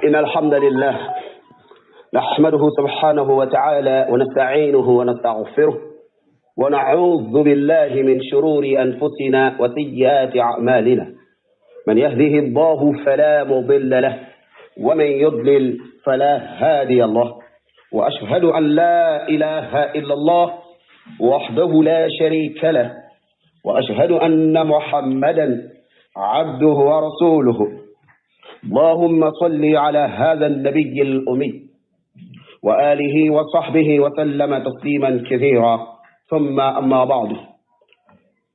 إن الحمد لله نحمده سبحانه وتعالى ونستعينه ونستغفره ونعوذ بالله من شرور أنفسنا وسيئات أعمالنا، من يهده الله فلا مضل له ومن يضلل فلا هادي له، وأشهد أن لا إله إلا الله وحده لا شريك له، وأشهد أن محمدا عبده ورسوله. اللهم صل على هذا النبي الأمي وآله وصحبه وسلم تسليما كثيرا، ثم أما بعد.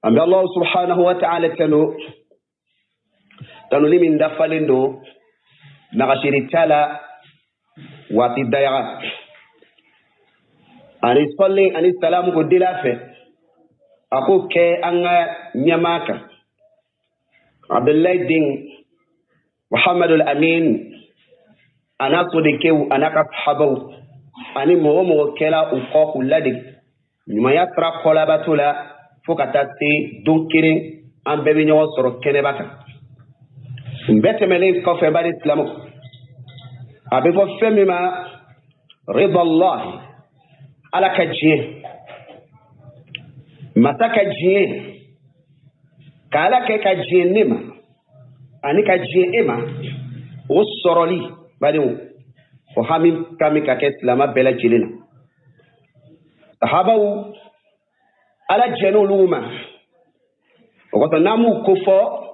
أما الله سبحانه وتعالى تنو لمن دفلندو نغشيري تالا واتي دايغا أني صلي أني السلام قد لافه أقول كي أنا نيماكا عبد الله الدين محمد الأمين أنا صديقي أنا كصحابه أني مغمو كلا وقاق لدي ما يترى قلابتلا فوق تاتي دون أن بيبي نوصر كنباكا بتملين كفر بعد الإسلام أبي فمي ما رضا الله على كجيه ما تكجيه كالا كجيه نما أني كجيه إما وصرلي بعدين وحامي كامي كاكيت لما بلا جلنا صحابه على جنولوما وقت نامو كفو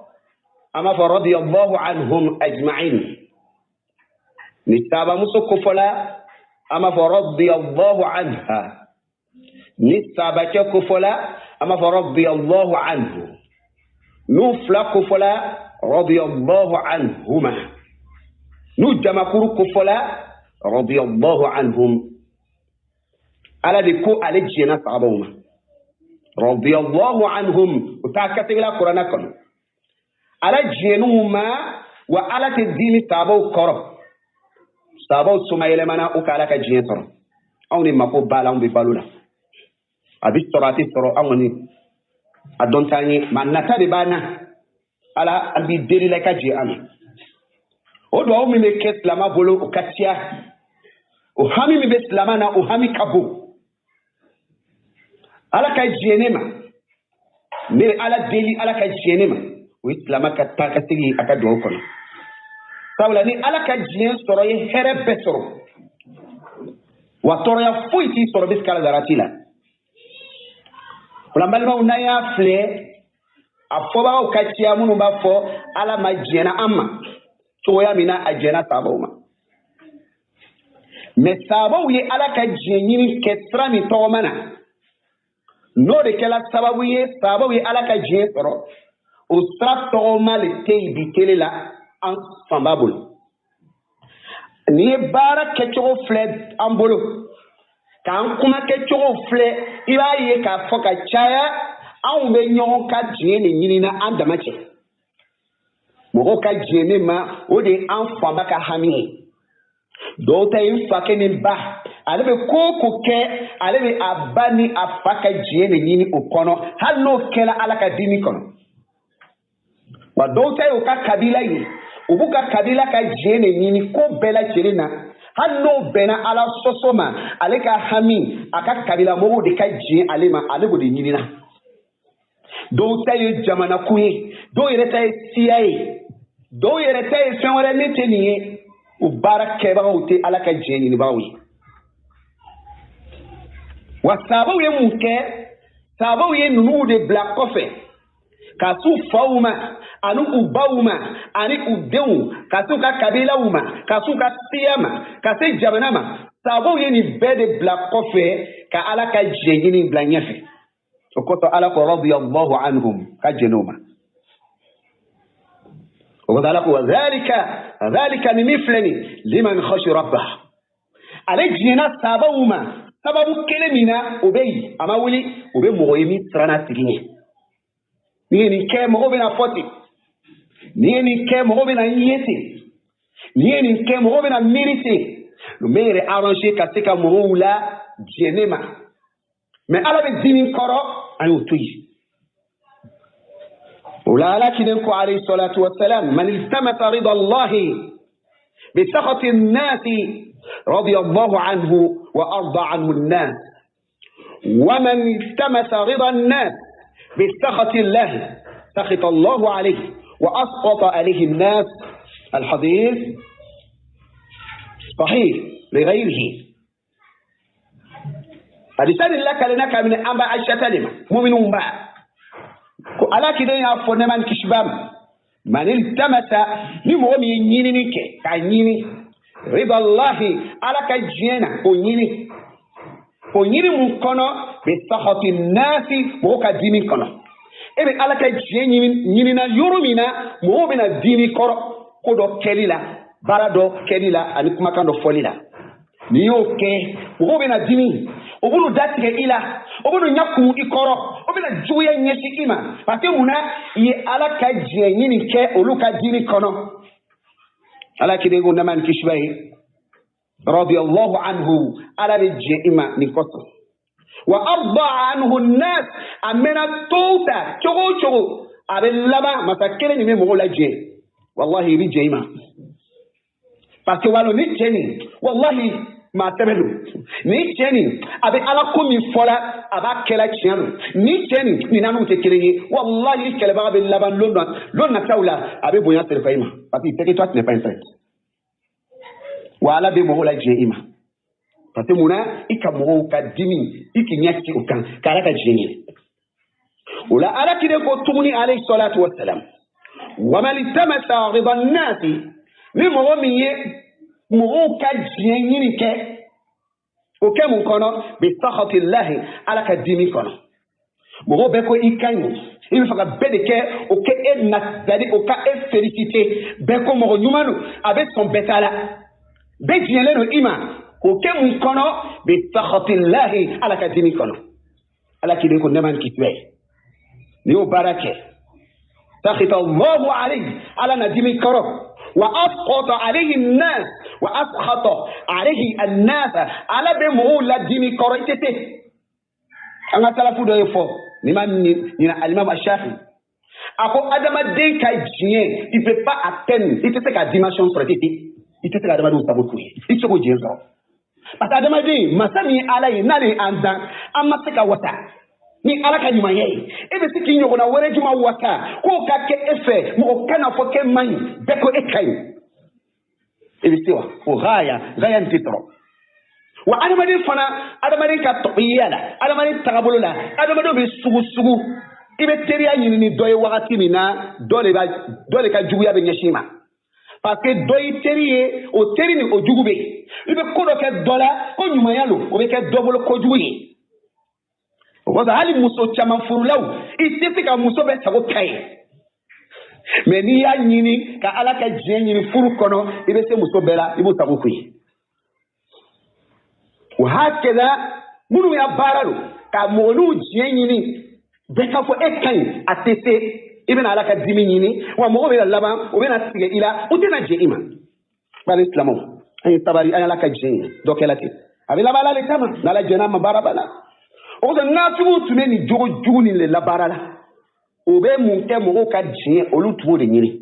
أما فرضي الله عنهم أجمعين نتابع مسو كفلا أما فرضي الله عنها نتابع كفلا أما فرضي الله عنه نفلا كفلا رضي الله عنهما نجمع كفلا رضي الله عنهم على ديكو على جنة صعبهما رضي الله عنهم وتعكتب إلى قرآنكم على جنوما وعلى الدين تابو كرو تابو سمايل منا وكالا كجين ترى أوني ما كو بالهم ببالولا أبي تراتي ترى أوني أدون تاني ما نتابع بانا على أبي دليل لك جي أنا ودو أمي مكت لما بولو وكاتيا وهامي مبس لما نا وهامي كابو على كجينما مير على دليل على كجينما وإسلام كتاكسي أكدو كنا سأقول ني على كجين سرى هرب بسرو وترى فويتي سرى بس كلا دراتيلا ولما لما ونايا فلي أفوبا وكاتيا منو بافو على ما جينا أما تويا منا أجينا تابوما مسابو يه على كجيني كترامي تومنا نوري كلا سببو يه سببو يه على كجين سرى o sira tɔgɔma le tɛ yen bi tele la an fanba bolo n'i ye baara kɛcogo filɛ an bolo k'an kuma kɛcogo filɛ i b'a ye k'a fɔ ka caya anw bɛ ɲɔgɔn ka diɲɛ de ɲinina an dama cɛ mɔgɔw ka diɲɛ ne ma o de ye an fanba ka hami ye dɔw ta ye n fakɛ ni ba ale bɛ ko o ko kɛ ale bɛ a ba ni a fa ka diɲɛ de ɲini o kɔnɔ hali n'o kɛra ala ka dimi kɔnɔ wa dɔw ta ye u ka kabila ye u b'u ka kabila ka diɲɛ de ɲini ko bɛɛ lajɛlen na hali n'o bɛnna ala sɔsɔ ma ale ka hami a ka kabila mɔgɔw de ka diɲɛ ale ma ale b'o de ɲinina dɔw ta ye jamanakun ye dɔw yɛrɛ ta ye siya ye dɔw yɛrɛ ta ye fɛn wɛrɛ min tɛ nin ye u baara kɛbagaw tɛ ala ka diɲɛ ɲinibagaw ye wa saabaw ye mun kɛ saabaw ye ninnu de bila kɔfɛ ka s'u faw ma ani u baw ma ani u denw ka s'u ka kabilaw ma ka s'u ka siya ma ka se jamana ma sabaw ye nin bɛɛ de bila kɔfɛ ka ala ka diɲɛ ɲini bila ɲɛfɛ o kɔsɔn ala ko radiyallahu anhum ka jɛn'o ma o kɔsɔn ala ko wa dhalika nin min filɛ nin liman khashi rabbah ale jɛnna sabaw ma sababu kelen min na o bɛ yen a ma wuli o bɛ mɔgɔ ye min siranna tigi ɲɛ n'i ye nin kɛ mɔgɔ bɛna fɔ ten n'i ye nin kɛ mɔgɔ bɛna ye ten n'i ye nin kɛ mɔgɔ bɛna miiri ten n bɛ yɛrɛ arranger ka se ka mɔgɔw la jɛn ne ma mais ala bɛ dimi kɔrɔ an y'o to yen o la ala kiden ko alayhi salatu wa salam man iltamasa rida Allahi بسخط الناس رضي الله عنه وأرضى عنه الناس، ومن التمس رضا الناس بسخط الله سخط الله عليه وأسقط عليه الناس. الحديث صحيح لغيره. Hadisa nin lakalena kabini an ba Aisha le ma, muminun ba ko ala kiden y'a fɔ nɛɛma ni kisi b'a ma, man iltamasa, ni mɔgɔ min ye ɲinini kɛ k'a ɲini ridallahi, ala ka diɲɛ na k'o ɲini, k'o ɲini mun kɔnɔ, bi sakhati nasi, mɔgɔ ka dimi kɔnɔ. E bɛ ala ka diɲɛ ɲinina yɔrɔ min na, mɔgɔw bɛna dimi kɔrɔ ko dɔ kɛli la, baara dɔ kɛli la, ani kumakan dɔ fɔli la. N'i y'o kɛ, mɔgɔw bɛna dimi, o b'olu datigɛ i la, o b'olu ɲɛ kumu i kɔrɔ, o bɛna juguya ɲɛsin i ma, parce que mun na i ye ala ka diɲɛ ɲini kɛ olu ka dimi kɔnɔ. Ala kiden ko nɛɛma ni kisi b'a ye, radiyallahu anhu, ala bɛ diɲɛ i ma nin kosɔn. Wa arda anhu nnas, a mɛnna tôt ta cogo o cogo, a bɛ laban masa kelen nin bɛ mɔgɔw lajɛ, wallahi i bɛ diɲɛ i ma, parce que walo ni cɛ nin, wallahi maa sɛbɛ don, ni cɛ nin a bɛ ala ko min fɔla a b'a kɛla tiɲɛ don, ni cɛ nin nin n'anw tɛ kelen ye, wallahi kɛlɛbaga bɛ laban lon dɔ lon nataw la, a bɛ bonya sɛrɛfa i ma, parce que il sait que toi tu n'es pas un traître. Wa ala bɛ mɔgɔw lajɛ i ma, parce que mun na i ka mɔgɔw ka dimi i k'i ɲɛ ci o kan ka ala ka diɲɛ ɲini. O la ala kiden ko tuguni alayhi salatu wassalam, wa man iltamasa rida nnasi, ni mɔgɔ min ye mɔgɔw ka diɲɛ ɲini kɛ, o kɛ mun kɔnɔ, bi sakhatillahi, ala ka dimi kɔnɔ. Mɔgɔw bɛɛ ko i ka ɲi, i bɛ fɛ ka bɛɛ de kɛ o kɛ e na, c'est-à-dire o ka e félicité, bɛɛ ko mɔgɔ ɲuman don, a bɛ sɔn bɛɛ ta la, bɛɛ diɲɛlen don i ma, k'o kɛ mun kɔnɔ, bi sakhatillahi, ala ka dimi kɔnɔ. Ala k'i ko nɛɛma ni kisi bɛ ye, n'i y'o baara kɛ, sakhita Allahu alayhi, ala na dimi kɔrɔ, wa asqata alayhi an-nas, wa askhata alayhi an-nas, ala bɛ mɔgɔw la dimi kɔrɔ, i tɛ se. An ka salafu dɔ ye fɔ ni ma ɲina, alimami Ashafi, a ko adamaden ka diɲɛ, il peut pas atteindre, i tɛ se ka dimension sɔrɔ, i tɛ se, i tɛ se ka adamadenw sago k'u ye, i tɛ se k'o diɲɛ sɔrɔ, parce que adamaden masa min ye ala ye, n'ale ye an dan, an ma se ka wasa ni ala ka ɲumanya ye. E bɛ se k'i ɲɔgɔnna wɛrɛ juma wasa k'o ka kɛ e fɛ, mɔgɔ kana fɔ k'e man ɲi, bɛɛ ko e ka ɲi, e bɛ se wa? O gaya gaya nin tɛ sɔrɔ. Wa adamaden fana, adamaden ka tɔgɔya la, adamaden tagabolo la, adamadenw bɛ sugu sugu. I bɛ teriya ɲini ni dɔ ye wagati min na, dɔ de b'a dɔ de ka juguya bɛ ɲɛsin i ma, parce que dɔ y'i teri ye, o teri ni o jugu bɛ yen. I bɛ ko dɔ kɛ dɔ la ko ɲumanya don, o bɛ kɛ dɔ bolo kojugu ye. O kosɔn hali muso caman furulaw, i tɛ se ka muso bɛɛ sago ka ye, mais n'i y'a ɲini ka ala ka diɲɛ ɲini furu kɔnɔ, i bɛ se muso bɛɛ la, i b'o sago k'u ye. O hakɛla minnu y'a baara don ka mɔgɔninw diɲɛ ɲini, bɛɛ k'a fɔ e ka ɲi, a tɛ se, i bɛna ala ka dimi ɲini, wa mɔgɔw bɛna laban o bɛna tigɛ i la, u tɛna jɛ i ma. Bari silamɛw, an ye sabali, an ye ala ka diɲɛ ɲini, dɔ kɛla ten, a bɛ laban ala de kama, n'ala jɛn'a ma, baara banna. O kosɔn nafigiw tun bɛ nin jogo jugu nin de labaara la. O bɛ mun kɛ? Mɔgɔw ka diɲɛ, olu tun b'o de ɲini.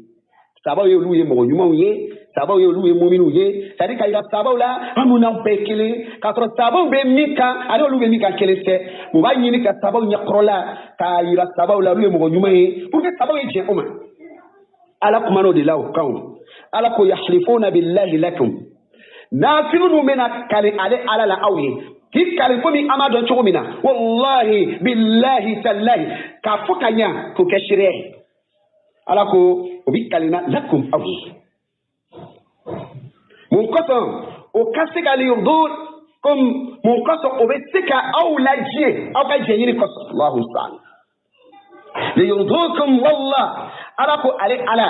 Sabaw ye olu ye mɔgɔ ɲumanw ye, sabaw ye olu ye muminiw ye, c'est à dire ka yira sabaw la an n'u n'aw bɛɛ kelen, k'a sɔrɔ sabaw bɛ min kan ani olu bɛ min kan kelen tɛ. U b'a ɲini ka sabaw ɲɛkɔrɔla k'a yira sabaw la olu ye mɔgɔ ɲuman ye, pour que sabaw ye diɲɛ o ma. Ala kumana o de la o kan. Ala ko yahlifuna billahi lakum, nafigiw ninnu bɛna kali ale ala la aw ye, k'i kali komi an b'a dɔn cogo min na, wallahi billahi tallahi, k'a fɔ ka ɲa k'o kɛ seereya ye. Ala ko o bi kalina lakum aw ye mun kosɔn? O ka se ka liyurdukum, mun kosɔn? O bɛ se ka aw lajɛ aw ka jɛɲini kosɔn. Allahu musta'an. Liyurdukum wallah, ala ko ale ala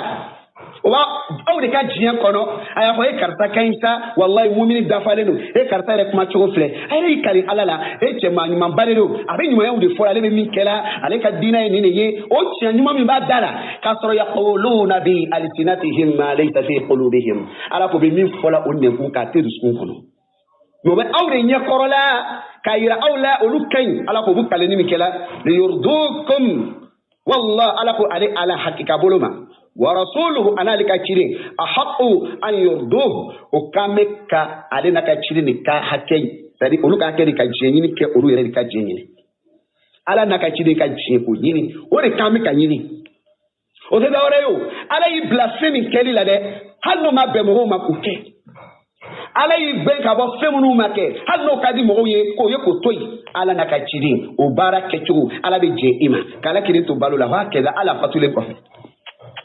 o b'a aw de ka diɲɛ kɔnɔ. A y'a fɔ e karisa ka ɲi sa, wallahi mumini dafalen don, e karisa yɛrɛ kuma cogo filɛ, a yɛrɛ y'i kali ala la, e cɛ maa ɲumanba de don, a bɛ ɲumanyaw de fɔ, ale bɛ min kɛla, ale ka diinɛ ye nin de ye, o tiɲɛ ɲuman min b'a da la, k'a sɔrɔ yaquluna bi alsinatihim ma laysa fi qulubihim, ala ko bɛ min fɔla o nɛnkun k'a tɛ dusukun kɔnɔ, mɛ o bɛ aw de ɲɛkɔrɔla k'a yira aw la olu ka ɲi. Ala ko u bɛ kaleni min kɛla liyurdukum wallah, ala ko ale ala hakika bolo ma. Wa rasuluhu an'ale ka ciden ahaqqu an yurduhu, o kan bɛ ka ale n'a ka ciden de ka hakɛ, c'est à dire olu ka hakɛ de ka diɲɛ ɲini kɛ, olu yɛrɛ de ka diɲɛ ɲini. Ala n'a ka ciden ka diɲɛ ko ɲini, o de kan bɛ ka ɲini. O tɛ dɔwɛrɛ ye o, Ala y'i bila fɛn min kɛli la dɛ, hali n'o ma bɛn mɔgɔw ma k'o kɛ. Ala y'i gɛn ka bɔ fɛn minnu ma kɛ, hali n'o ka di mɔgɔw ye k'o ye k'o to yen. Ala n'a ka ciden o baara kɛcogo, Ala bɛ jɛn i ma k'Ala kelen to balo la, f'a kɛla Ala fatulen kɔfɛ.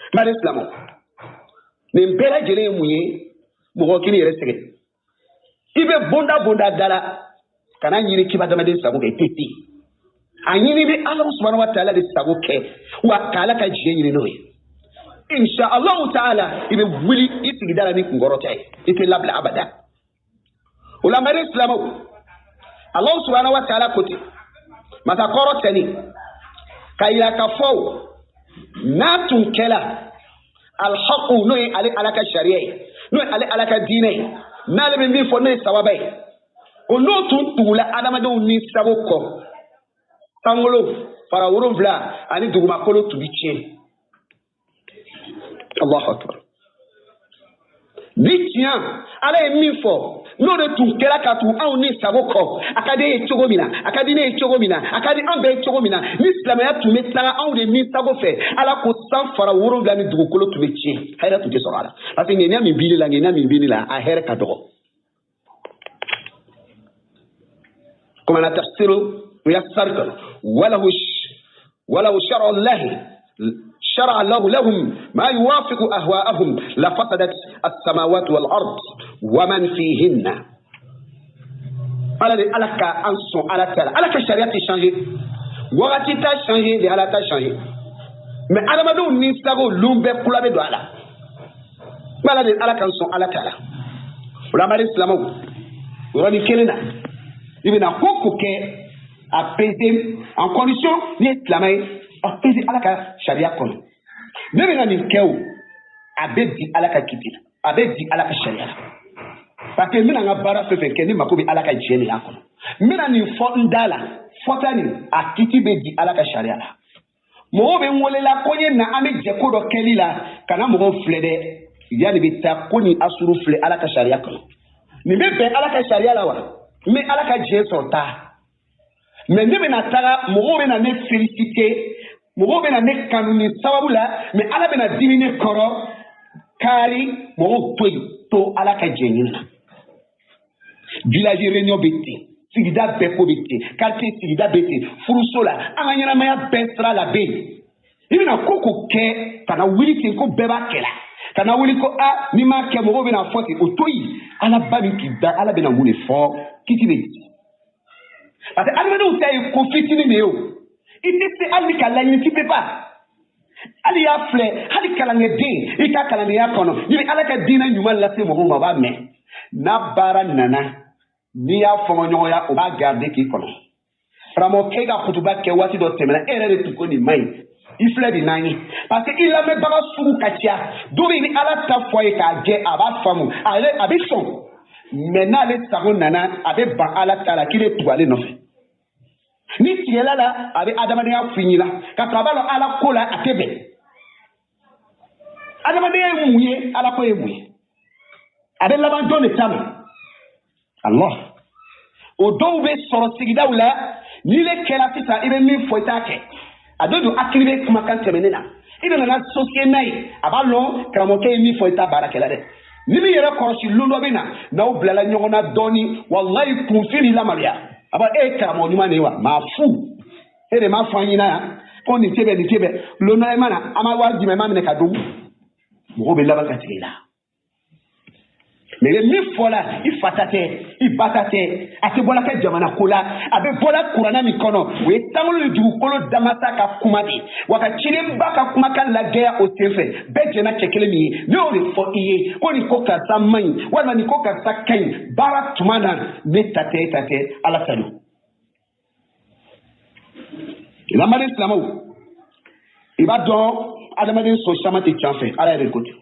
N baden silamɛw, nin bɛɛ lajɛlen ye mun ye? Mɔgɔ k'i yɛrɛ sɛgɛn. I bɛ bonda bonda da la, kana ɲini k'i bɛ adamaden sago kɛ, i tɛ se. A ɲini bɛ Ala subahana wa taala de sago kɛ, wa k'Ala ka diɲɛ ɲini n'o ye. Insha Allahu taala, i bɛ wuli i sigida la ni kunkɔrɔta ye, i tɛ labila abada. O la n baden silamɛw, Allahu subahana wa taala ko ten, masa kɔrɔ tɛ nin ka yira k'a fɔ n'a tun kɛla alhaqu, n'o ye ale Ala ka sariya ye, n'o ye ale Ala ka diinɛ ye, n'ale bɛ min fɔ n'o ye sawaba ye, o n'o tun tugula adamadenw ni sago kɔ, sankolo fara 7 ani dugumakolo tun bɛ tiɲɛ. Allahu akbar. Ni tiɲɛ Ala ye min fɔ, n'o de tun kɛra ka tugu anw ni sago kɔ, a ka di e ye cogo min na, a ka di ne ye cogo min na, a ka di an bɛɛ ye cogo min na, ni silamɛya tun bɛ taga anw de ni sago fɛ, Ala ko san fara 7 ni dugukolo tun bɛ tiɲɛ, hɛrɛ tun tɛ sɔrɔ a la. Parce que ŋaniya min b'i la, ŋaniya min b'i la, a hɛrɛ ka dɔgɔ. Comme na tafsiru muyassar kɔnɔ, walahu shar'u Allahi شرع الله لهم ما يوافق أهواءهم لفسدت السماوات والأرض ومن فيهن. على على كأنسون على تلا على كشريعة تشانجي وقت تشانجي دي على تشانجي mais adamadenw ni sago lun bɛɛ kula bɛ don a la. Ala de ala kan sɔn ala ta la. O la an b'ale silamɛw yɔrɔnin kelen na, i bɛna ko ko kɛ a peser en condition n'i ye silamɛ ye, a peser ala ka sariya kɔnɔ. Ne bɛna nin kɛ o, a bɛ di ala ka kiti la, a bɛ di ala ka sariya la. Parce que n bɛna n ka baara fɛn fɛn kɛ, ne mako bɛ ala ka jɛ de y'a kɔnɔ. N bɛna nin fɔ n da la, fɔta nin a kiti bɛ di ala ka sariya la. Mɔgɔw bɛ n wele la ko n ye na an bɛ jɛ ko dɔ kɛli la, kana mɔgɔw filɛ dɛ, yanni bɛ taa ko nin asuru filɛ ala ka sariya kɔnɔ. Nin bɛ bɛn ala ka sariya la wa? N bɛ ala ka jɛ sɔrɔ taa. Mais ne bɛna taga, mɔgɔw bɛna ne féliciter, mɔgɔw bɛna ne kanu nin sababu la, mais ala bɛna dimi ne kɔrɔ, kari mɔgɔw to yen, to ala ka jɛ ɲini na. Village réunion bɛ ten, sigida bɛɛ ko bɛ ten, quartier sigida bɛ ten, furuso la, an ka ɲɛnamaya bɛɛ sira la bɛ yen. I bɛna ko ko kɛ, kana wuli ten ko bɛɛ b'a kɛ la, kana wuli ko a n'i m'a kɛ mɔgɔw bɛna fɔ ten, o to yen. Ala ba min k'i da, ala bɛna mun de fɔ, kiti bɛ yen. Parce que adamadenw ta ye ko fitinin de ye o, i tɛ se hali ka laɲini, tu peux pas. Hali y'a filɛ, hali kalankɛden i ka kalandenya kɔnɔ, n'i bɛ ala ka diinɛ ɲuman lase mɔgɔw ma, o b'a mɛn. N'a baara nana, n'i y'a fɔɲɔgɔnya, o b'a garder k'i kɔnɔ. Karamɔgɔkɛ ka kutuba kɛ waati dɔ tɛmɛna, e yɛrɛ de tun ko nin man ɲi, i filɛ nin n'an ye. Parce que i lamɛnbaga sugu ka ca, dɔw bɛ yen ni ala ta fɔ a ye k'a jɛ, a b'a faamu, ale a bɛ sɔn. Mais n'ale sago nana, a bɛ ban ala ta la, k'i bɛ tugu ale nɔfɛ. Ni tigɛla la, a bɛ adamadenya f'i ɲɛna, ka sɔrɔ a b'a dɔn ala ko la a tɛ bɛn. Adamadenya ye mun ye, ala ko ye mun ye, a bɛ laban jɔn de ta ma? Allah. O dɔw bɛ sɔrɔ sigidaw la, n'i le kɛra sisan, i bɛ min fɔ i t'a kɛ. A dɔ don hakili bɛ kumakan tɛmɛnen na, i bɛ nana associer n'a ye, a b'a lɔn karamɔgɔkɛ ye min fɔ i t'a baara kɛla dɛ. Ni min yɛrɛ kɔlɔsi lon dɔ bɛ na, n'aw bilala ɲɔgɔn na dɔɔni, walayi kunfin b'i lamaloya. A b'a e ye karamɔgɔ ɲuman de ye wa, maa fu, e de m'a fɔ an ɲɛna yan ko nin tɛ bɛn, nin tɛ bɛn. Lon dɔ i ma na, an ma wari d'i ma, i m'a minɛ ka dun, mɔgɔw bɛ laban ka tigɛ i la. Mais i bɛ min fɔ la, i fa ta tɛ, i ba ta tɛ, a tɛ bɔla kɛ jamana ko la, a bɛ bɔla kuranna min kɔnɔ, o ye sankolo ni dugukolo damasa ka kuma de ye, wa ka cidenba ka kumakan lagɛya o senfɛ, bɛɛ jɛnna cɛ kelen min ye, ne y'o de fɔ i ye ko nin ko karisa man ɲi, walima nin ko karisa ka ɲi, baara tuma na ne ta tɛ, e ta tɛ, ala ta don. Lamɛnni silamɛw, i b'a dɔn adamaden sɔn caman tɛ tiɲɛ fɛ, ala yɛrɛ de ko ten.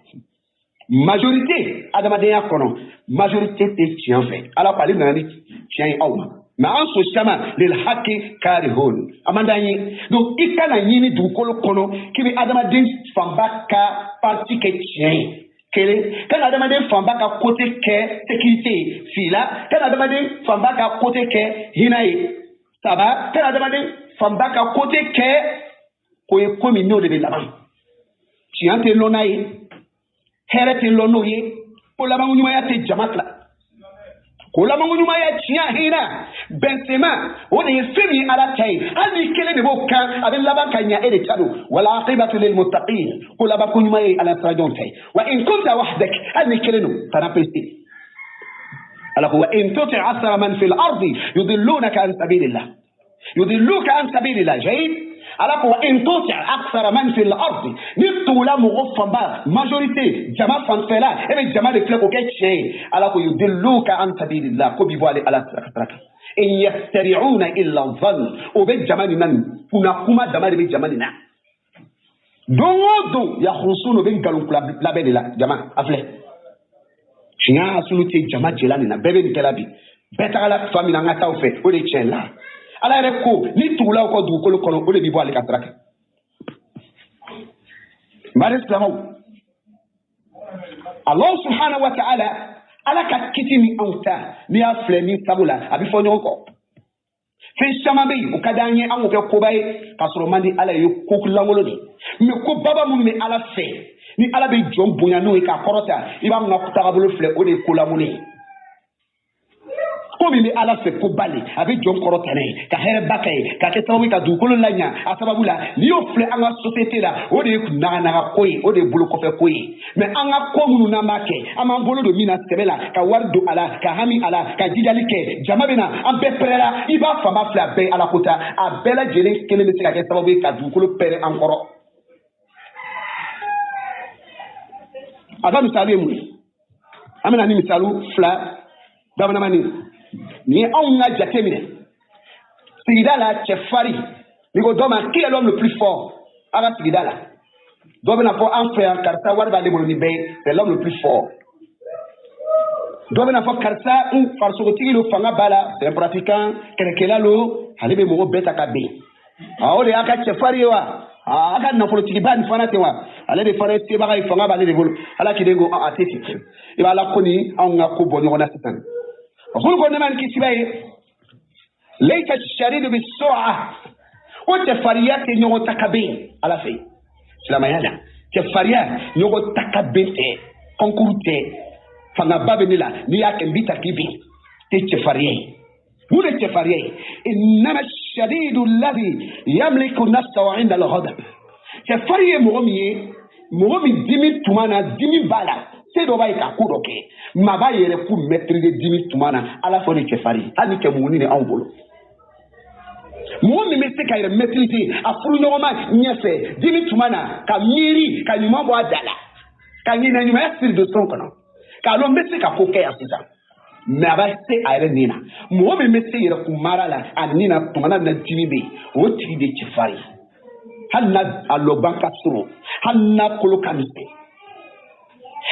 Majorité adamadenya kɔnɔ, majorité tɛ tiɲɛ fɛ. Ala ko ale nana ni tiɲɛ ye aw ma. Mais an so caman lil haqqi karihun a man d'an ye. Donc i kana ɲini dugukolo kɔnɔ k'i bɛ adamaden fanba ka parti kɛ tiɲɛ ye kelen, kana adamaden fanba ka côté kɛ sécurité ye fila, kana adamaden fanba ka côté kɛ hinɛ ye saba, kana adamaden fanba ka côté kɛ ko ye ko min n'o de bɛ laban. Tiɲɛ tɛ lɔn n'a ye, hɛrɛ tɛ lɔn n'o ye, ko labanko ɲumanya tɛ jama tila. Ko labanko ɲumanya, tiɲɛ, hinɛ, bɛnsema, o de ye fɛn min ye Ala ta ye. Hali ni kelen de b'o kan, a bɛ laban ka ɲa, e de ta don. Wal aqibatu lil muttaqin, ko labanko ɲuman ye Ala sirajɔnw ta ye. Wa in kunta wahdak, hali ni kelen don, kana pressé. Ala ko wa in tuti akthara man fil ardi yudillunaka an sabilillah, yudilluka an sabilillah. Jayid. Ala ko wa in tuti akthara man fil ardi, ni tugula mɔgɔ fanba, majorité, jama fanfɛla, e bɛ jama de filɛ k'o kɛ tiɲɛ ye. Ala ko yudilluka an sabilillah, ko b'i bɔ ale Ala sira kan. In yattabi'una illa dhann, o bɛ jama nin na, nin kunna kuma dama de bɛ jama nin na. Don o don yakhrusun, o bɛ nkalon labɛn de la. Jama a filɛ, tiɲɛ asulu tɛ jama jɛla nin na. Bɛɛ bɛ nin kɛla bi, bɛɛ tagala fa min na, an ka taa o fɛ, o de ye tiɲɛ la. Ala yɛrɛ ko ni tugulaw kɔ dugukolo kɔnɔ, o de b'i bɔ ale ka sira kan. N baden silamɛw, Allah subhanahu wa ta'ala, Ala ka kiti ni anw ta, n'i y'a filɛ ni sabu la, a bɛ fɔ ɲɔgɔn kɔ. Fɛn caman bɛ yen, o ka d'an ye an k'o kɛ koba ye, k'a sɔrɔ man di Ala ye, ko lankolon de. Mais ko baba minnu bɛ Ala fɛ, ni Ala bɛ jɔn bonya n'o ye k'a kɔrɔta, i b'a ka tagabolo filɛ, o de ye ko lankolon ye. Ko min bɛ Ala fɛ ko ba le, a bɛ jɔn kɔrɔta n'a ye, ka hɛrɛba kɛ ye, ka kɛ sababu ye ka dugukolo laɲa a sababu la. N'i y'o filɛ an ka société la, o de ye naganaga ko ye, o de ye bolokɔfɛ ko ye. Mais an ka ko minnu n'an b'a kɛ, an b'an bolo don min na sɛbɛ la, ka wari don a la, ka hami a la, ka jijali kɛ, jama bɛ na, an bɛɛ pɛrɛla, i b'a fanba filɛ, a bɛɛ ye Ala ko ta. A bɛɛ lajɛlen kelen bɛ se ka kɛ sababu ye ka dugukolo pɛrɛn an kɔrɔ. A ka misali ye mun ye? An bɛna ni misali fila damadamani nin ye. Anw ka jate minɛ sigida la, cɛfarin, n'i ko dɔ ma qui est l'homme le plus fort a ka sigida la, dɔ bɛna fɔ an fɛ yan karisa wari b'ale bolo ni bɛɛ ye, c'est l'homme le plus fort. Dɔ bɛna fɔ karisa n farisogotigi don, fanga b'a la, c'est un pratiquant, kɛlɛkɛla don, ale bɛ mɔgɔ bɛɛ ta ka ben. O de y'a ka cɛfarin ye wa. A ka nafolotigiba nin fana ten wa, ale de fana ye sebaga ye, fanga b'ale de bolo. Ala kelen ko a tɛ ten. I b'a ko ni anw ka ko bɔ ɲɔgɔn na sisan. Rasulu ko nɛɛma ni kisi b'a ye, laysa shadidu bi sur'a, ko cɛfarinya tɛ ɲɔgɔn ta ka ben Ala fɛ. Silamɛya la, cɛfarinya ɲɔgɔn ta ka ben tɛ, concours tɛ, fangaba bɛ ne la, n'i y'a kɛ n b'i ta k'i bin, tɛ cɛfarinya ye. Mun de cɛfarinya ye? Innama shadidu alladhi yamliku nafsahu inda al-ghadab. Cɛfarin ye mɔgɔ min ye, mɔgɔ min dimi tuma na, dimi b'a la, se dɔ b'a ye ka ko dɔ kɛ, maa b'a yɛrɛ k'u maîtriser dimi tuma na. Ala fɔ de cɛfarin, hali ni kɛmuguni de anw bolo. Mɔgɔ min bɛ se ka yɛrɛ maîtriser a furuɲɔgɔnma ɲɛfɛ dimi tuma na, ka miiri ka ɲuman bɔ a da la, ka ɲinɛ ɲumanya siri don sɔn kɔnɔ, k'a lɔn n bɛ se ka ko kɛ yan sisan, mais a b'a se a yɛrɛ nin na. Mɔgɔ min bɛ se yɛrɛ kun mara la a nin na tuma na dimi bɛ yen, o tigi de cɛfarin, hali n'a a lɔban ka surun, hali n'a kolo ka misɛn.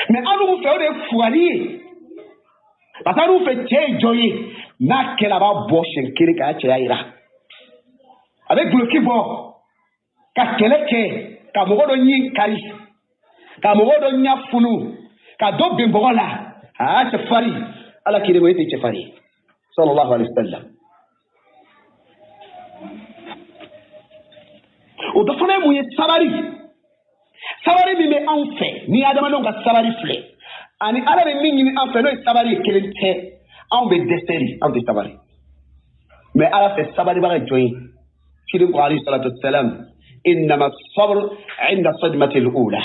Mais anw fɛ, o de ye fugari ye, parce que anw fɛ cɛ ye jɔn ye, n'a kɛla a b'a bɔ siɲɛ kelen k'a cɛya yira, a bɛ duloki bɔ ka kɛlɛ kɛ, ka mɔgɔ dɔ ɲin kari, ka mɔgɔ dɔ ɲɛ funu, ka dɔ bin bɔgɔ la. Aa, cɛfarin! Ala kelen ko e tɛ cɛfarin ye, sallallahu alaihi wa sallam. O dɔ fana ye mun ye? Sabari. Sabari min bɛ anw fɛ, ni adamadenw ka sabari filɛ ani Ala bɛ min ɲini an fɛ, n'o ye sabari ye, kelen tɛ. Anw bɛ dɛsɛ de, anw tɛ sabari. Mais Ala fɛ, sabaribaga ye jɔn ye? Ciden ko alayhi salatu wasalam, innama sabr inda sadmati al-ula.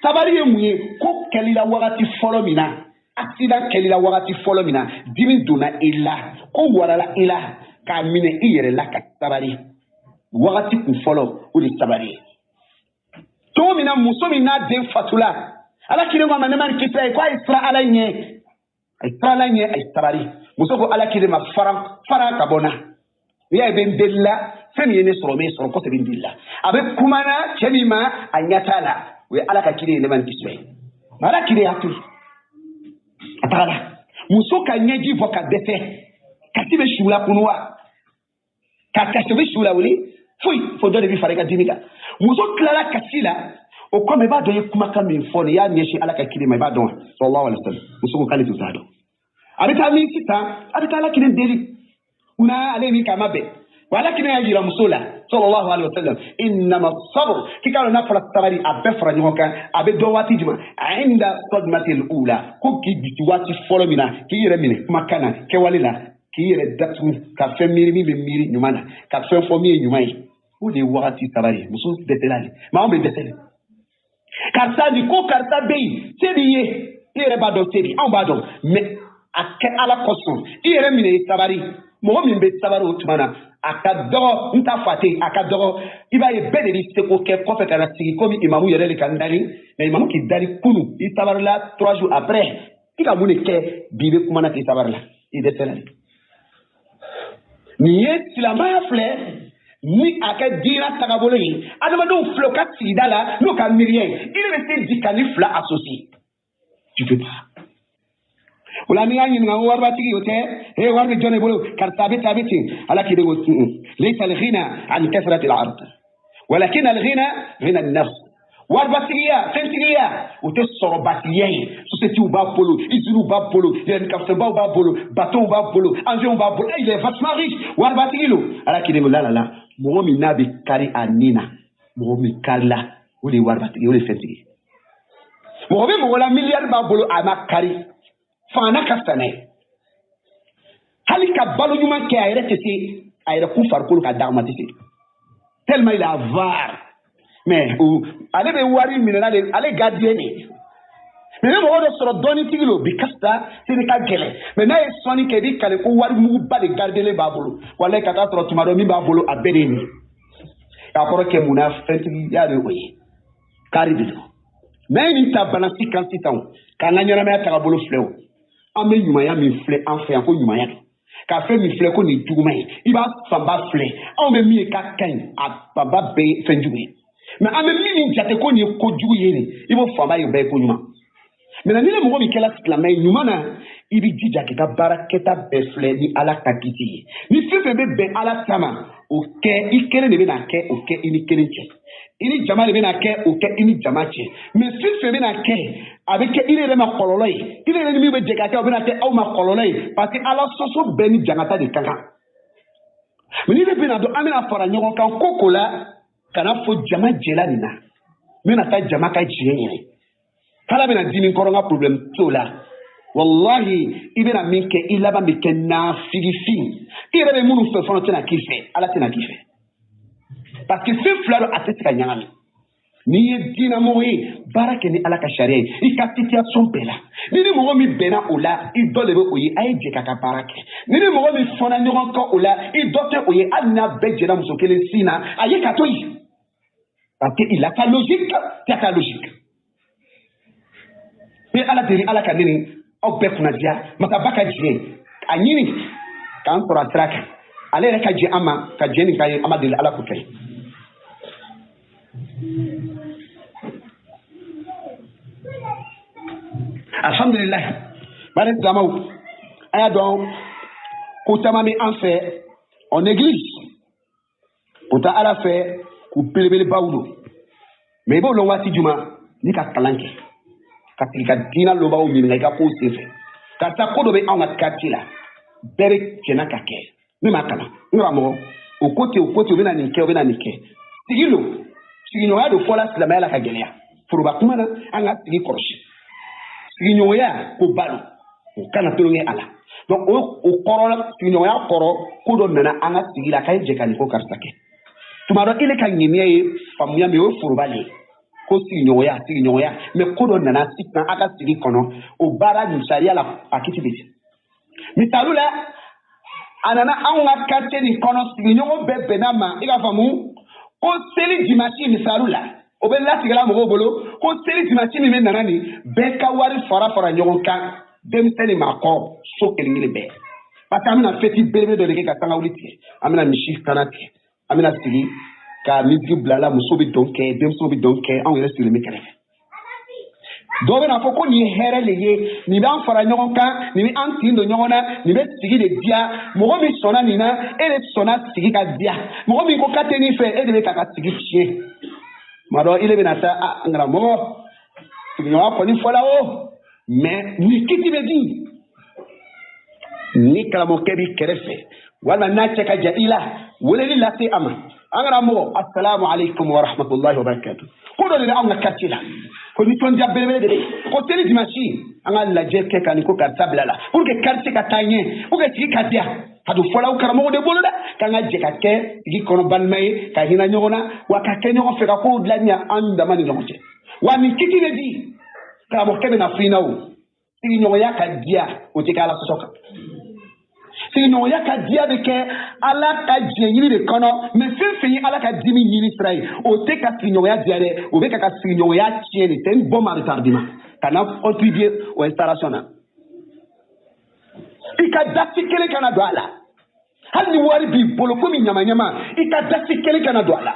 Sabari ye mun ye? Ko kɛlila wagati fɔlɔ min na, accident kɛlila wagati fɔlɔ min na, dimi donna i la, ko warala i la, k'a minɛ i yɛrɛ la ka sabari wagati kun fɔlɔ, o de sabari ye. Cogo min na muso min n'a den fatula, Ala kelen ko a ma, ne ma ni kisi ye, ko a ye siran Ala ɲɛ, a ye siran Ala ɲɛ, a ye sabari. Muso ko Ala kelen ma, fara fara ka bɔ n na, n'i y'a ye bɛ n deli la, fɛn min ye ne sɔrɔ, n bɛ sɔrɔ kɔfɛ, bɛ n deli la. A bɛ kuma na cɛ min ma, a ɲɛ t'a la, o ye Ala ka kiri ye, ne ma ni kisi ye. Ala kiri y'a to a tagala muso ka ɲɛji bɔ ka dɛsɛ. Kasi bɛ su la kunu wa? Ka kasi bɛ su la wuli? Foyi, fo dɔ de bɛ fara i ka dimi kan. Muso tilala kasi la, o kɔmi i b'a dɔn i ye kumakan min fɔ nin, i y'a ɲɛsin Ala ka kiri ma, i b'a dɔn wa? Sallallahu alaihi wasallam. Muso ko k'ale tun t'a dɔn. A bɛ taa min sisan? A bɛ taa Ala kelen deli. Munna ale ye min kɛ a ma bɛn? Wa Ala kelen y'a jira muso la, sallallahu alaihi wasallam, innama sabr, k'i k'a dɔn n'a fɔra sabali, a bɛɛ fara ɲɔgɔn kan, a bɛ dɔn waati jumɛn? Inda sadmatil ula, ko k'i bisi waati fɔlɔ min na, k'i yɛrɛ minɛ kumakan na, kɛwale la, k'i yɛrɛ datugu, ka fɛn miiri min bɛ miiri ɲuman na, ka fɛn fɔ min ye ɲuman ye, o de ye wagati sabali ye. Muso dɛsɛla de, maa anw bɛ dɛsɛ de. Karisa nin ko, karisa bɛ yen, se b'i ye, i yɛrɛ b'a dɔn se bi, anw b'a dɔn, mais a kɛ Ala kosɔn, i yɛrɛ minɛ, i sabali. Mɔgɔ min bɛ sabali o tuma na, a ka dɔgɔ, n ta fa tɛ yen, a ka dɔgɔ. I b'a ye bɛɛ de b'i seko kɛ kɔfɛ ka na sigi komi imamu yɛrɛ de ka n dali. Mais imamu k'i dali kunu, i sabalila 3 jours après, i ka mun de kɛ bi? I bɛ kuma na k'i sabali la, i dɛsɛla de. Nin ye silamɛya filɛ ni a kɛ diinɛ tagabolo ye. Adamadenw filɛ, u ka sigida la n'u ka miiriya ye, i de bɛ se di ka ni fila associer, tu peux pas. O la n'i y'a ɲininka ko waribatigi o tɛ, e wari bɛ jɔn de bolo? Karisa, a bɛ ten, a bɛ ten. Ala k'i de ko laysa al-ghina an kasrati al-ard, walakin al-ghina ghina an-nafs. Waribatigiya, fɛntigiya, o tɛ sɔrɔbatigiya ye. Sociétéw b'a bolo, usines b'a bolo, yɛlɛnnikafɛnbaw b'a bolo, bateaux b'a bolo, avions b'a bolo, il est vachement riche, waribatigi lo. Ala k'i de ko la la la, mɔgɔ min n'a bɛ kari a nin na, mɔgɔ min karila, o de ye waribatigi, o de ye fɛntigi. Mɔgɔ bɛ mɔgɔ la, miliyari b'a bolo, a ma kari, fanga ka fisa n'a ye. Hali ka balo ɲuman kɛ, a yɛrɛ tɛ se a yɛrɛ kun farikolo ka d'a ma, tɛ se, tellement il est avare. Mais ale bɛ wari minɛ n'ale, ale gardien de. Mais ni mɔgɔ dɔ sɔrɔ dɔɔnitigi lo bi, ka fisa sini ka gɛlɛn, mais n'a ye sɔnni kɛ, i b'i kale ko wari muguba de gardelen b'a bolo. Walayi, ka taa sɔrɔ tuma dɔ min b'a bolo, a bɛɛ de ye nin ye. K'a kɔrɔ kɛ mun na? Fɛntigiya de o ye, kari de don. N'a ye nin ta balance kan sisan, k'an ka ɲɛnamaya tagabolo filɛ, o an bɛ ɲumanya min filɛ an fɛ yan ko ɲumanya don, ka fɛn min filɛ ko nin juguman ye, i b'a fanba filɛ, anw bɛ min ye k'a ka ɲi, a fanba bɛɛ ye fɛn jugu ye. Mais an bɛ min jate ko nin ye kojugu ye nin, i b'o fanba ye, o bɛɛ ye ko ɲuman. Maintenant, ni ne mɔgɔ min kɛra silamɛ ye ɲuman na, i bɛ jija k'i ka baara kɛta bɛɛ filɛ ni Ala ka kiti ye. Ni fɛn fɛn bɛ bɛn Ala ta ma, o kɛ. I kelen de bɛna kɛ, o kɛ i ni kelen cɛ. I ni jama de bɛna kɛ, o kɛ i ni jama cɛ. Mais fɛn fɛn bɛna kɛ, a bɛ kɛ i yɛrɛ ma kɔlɔlɔ ye, i yɛrɛ ni min bɛ jɛ ka kɛ, o bɛna kɛ aw ma kɔlɔlɔ ye, parce que Ala sɔsɔ bɛɛ ni jangata de ka kan. Mais ni ne bɛna dɔn an bɛna fara ɲɔgɔn kan ko ko la, kana fɔ jama jɛla nin na, n bɛna taa jama ka diɲɛ ɲini, k'Ala bɛna dimi kɔrɔ, n ka problème t'o la. Wallahi, i bɛna min kɛ, i laban bɛ kɛ nafigifin. I yɛrɛ bɛ minnu fɛ fana tɛna k'i fɛ, Ala tɛna k'i fɛ, parce que fɛn fila don, a tɛ se ka ɲagami. N'i ye diinɛmɔgɔ ye, baara kɛ ni Ala ka sariya ye i ka situation bɛɛ la. Ni ni mɔgɔ min bɛnna o la, i dɔ de bɛ o ye, a ye jɛ k'a ka baara kɛ. Ni ni mɔgɔ min fɔnna ɲɔgɔn kɔ o la, i dɔ tɛ o ye. Hali n'a bɛɛ jɛra muso kelen sin na, a ye ka to yen, parce que il a sa logique, tu as ta logique. Ni Ala deli, Ala ka ne ni aw bɛɛ kunna diya. Masaba ka diɲɛ a ɲini k'an sɔrɔ a sira kan, ale yɛrɛ ka jɛ an ma ka jɛ nin kan ye. An ma deli Ala k'o kɛ. Alhamdulilayi, bari silamɛw, an y'a dɔn ko caman bɛ an fɛ, on néglige o tɛ Ala fɛ k'u belebelebaw don. Mais i b'o lɔn waati jumɛn? N'i ka kalan kɛ, ka sigi ka diinɛ lɔnbagaw ɲininka i ka kow senfɛ. Karisa, ko dɔ bɛ anw ka quartier la, bɛɛ bɛ jɛnna ka kɛ, ne m'a kalan, n karamɔgɔ, o ko ten, o ko ten, u bɛna nin kɛ, u bɛna nin kɛ. Sigi lo, sigiɲɔgɔnya don fɔla silamɛya la ka gɛlɛya. Foroba kuma na, an ka sigi kɔlɔsi, sigiɲɔgɔnya ko ba don, o kana tulonkɛ a la. Donc o kɔrɔ, sigiɲɔgɔnya kɔrɔ, ko dɔ nana an ka sigi la, k'a ye jɛ ka nin ko karisa kɛ. Tuma dɔ, ile ka ŋaniya ye faamuya min ye, o ye foroba de ye ko sigiɲɔgɔnya, sigiɲɔgɔnya. Mais ko dɔ nana sisan a ka sigi kɔnɔ, o baara nin sariya la, a kiti bɛ ten. Misali la, a nana anw ka quartier nin kɔnɔ, sigiɲɔgɔn bɛɛ bɛnna ma, i ka faamu ko seli dimanche, misali la, o bɛ latigɛla mɔgɔw bolo ko seli dimanche min bɛ nana nin, bɛɛ ka wari fara fara ɲɔgɔn kan, denmisɛnnin maakɔrɔ, so kelen kelen bɛɛ, parce que an bɛna fête belebele dɔ de kɛ ka sangawuli tigɛ, an bɛna misi kana tigɛ, an bɛna sigi ka musique bila la, muso bɛ dɔn kɛ, denmisɛnw bɛ dɔn kɛ, anw yɛrɛ sigilen bɛ kɛrɛfɛ. Dɔw bɛna fɔ ko nin ye hɛrɛ le ye, nin b'an fara ɲɔgɔn kan, nin bɛ an tin don ɲɔgɔn na, nin bɛ sigi de diya. Mɔgɔ min sɔnna nin na, e de sɔnna sigi ka diya. Mɔgɔ min ko k'a tɛ nin fɛ, e de bɛ k'a ka sigi tiɲɛ. Tuma dɔ ile bɛna taa a n karamɔgɔ sigiɲɔgɔn kɔni fɔla o, mais nin kiti bɛ di. Ni karamɔgɔkɛ b'i kɛrɛfɛ walima n'a cɛ ka jan i la, weleli lase a ma. An karamɔgɔ, assalamu alaikum wa rahmatullahi wa barakatuh. Ko dɔ de bɛ anw ka quartier la, ko nisɔndiya belebele de bɛ yen, ko seli dimanche an ka lajɛ kɛ ka nin ko karisa bila la pour que quartier ka taa ɲɛ, pour que sigi ka diya. A dun fɔla aw karamɔgɔ de bolo dɛ, k'an ka jɛ ka kɛ sigi kɔnɔ balima ye, ka hinɛ ɲɔgɔn na, wa ka kɛ ɲɔgɔn fɛ, ka kow dilan ɲɛ an dama ni ɲɔgɔn cɛ. Wa nin kiti bɛ di, karamɔgɔkɛ bɛ na f'i ɲɛna o. Sigiɲɔgɔnya ka diya, o tɛ kɛ Ala sɔsɔ kan. Sigiɲɔgɔnya ka diya bɛ kɛ Ala ka diɲɛ ɲini de kɔnɔ, mais fɛn fɛn ye Ala ka dimi ɲini sira ye, o tɛ ka sigiɲɔgɔnya diya dɛ, o bɛ ka sigiɲɔgɔnya tiɲɛ de. C'est une bombe à retardement. Kana contribuer o installation na. I ka dasi kelen kana don a la. Hali ni wari b'i bolo komi ɲamaɲama, i ka dasi kelen kana don a la.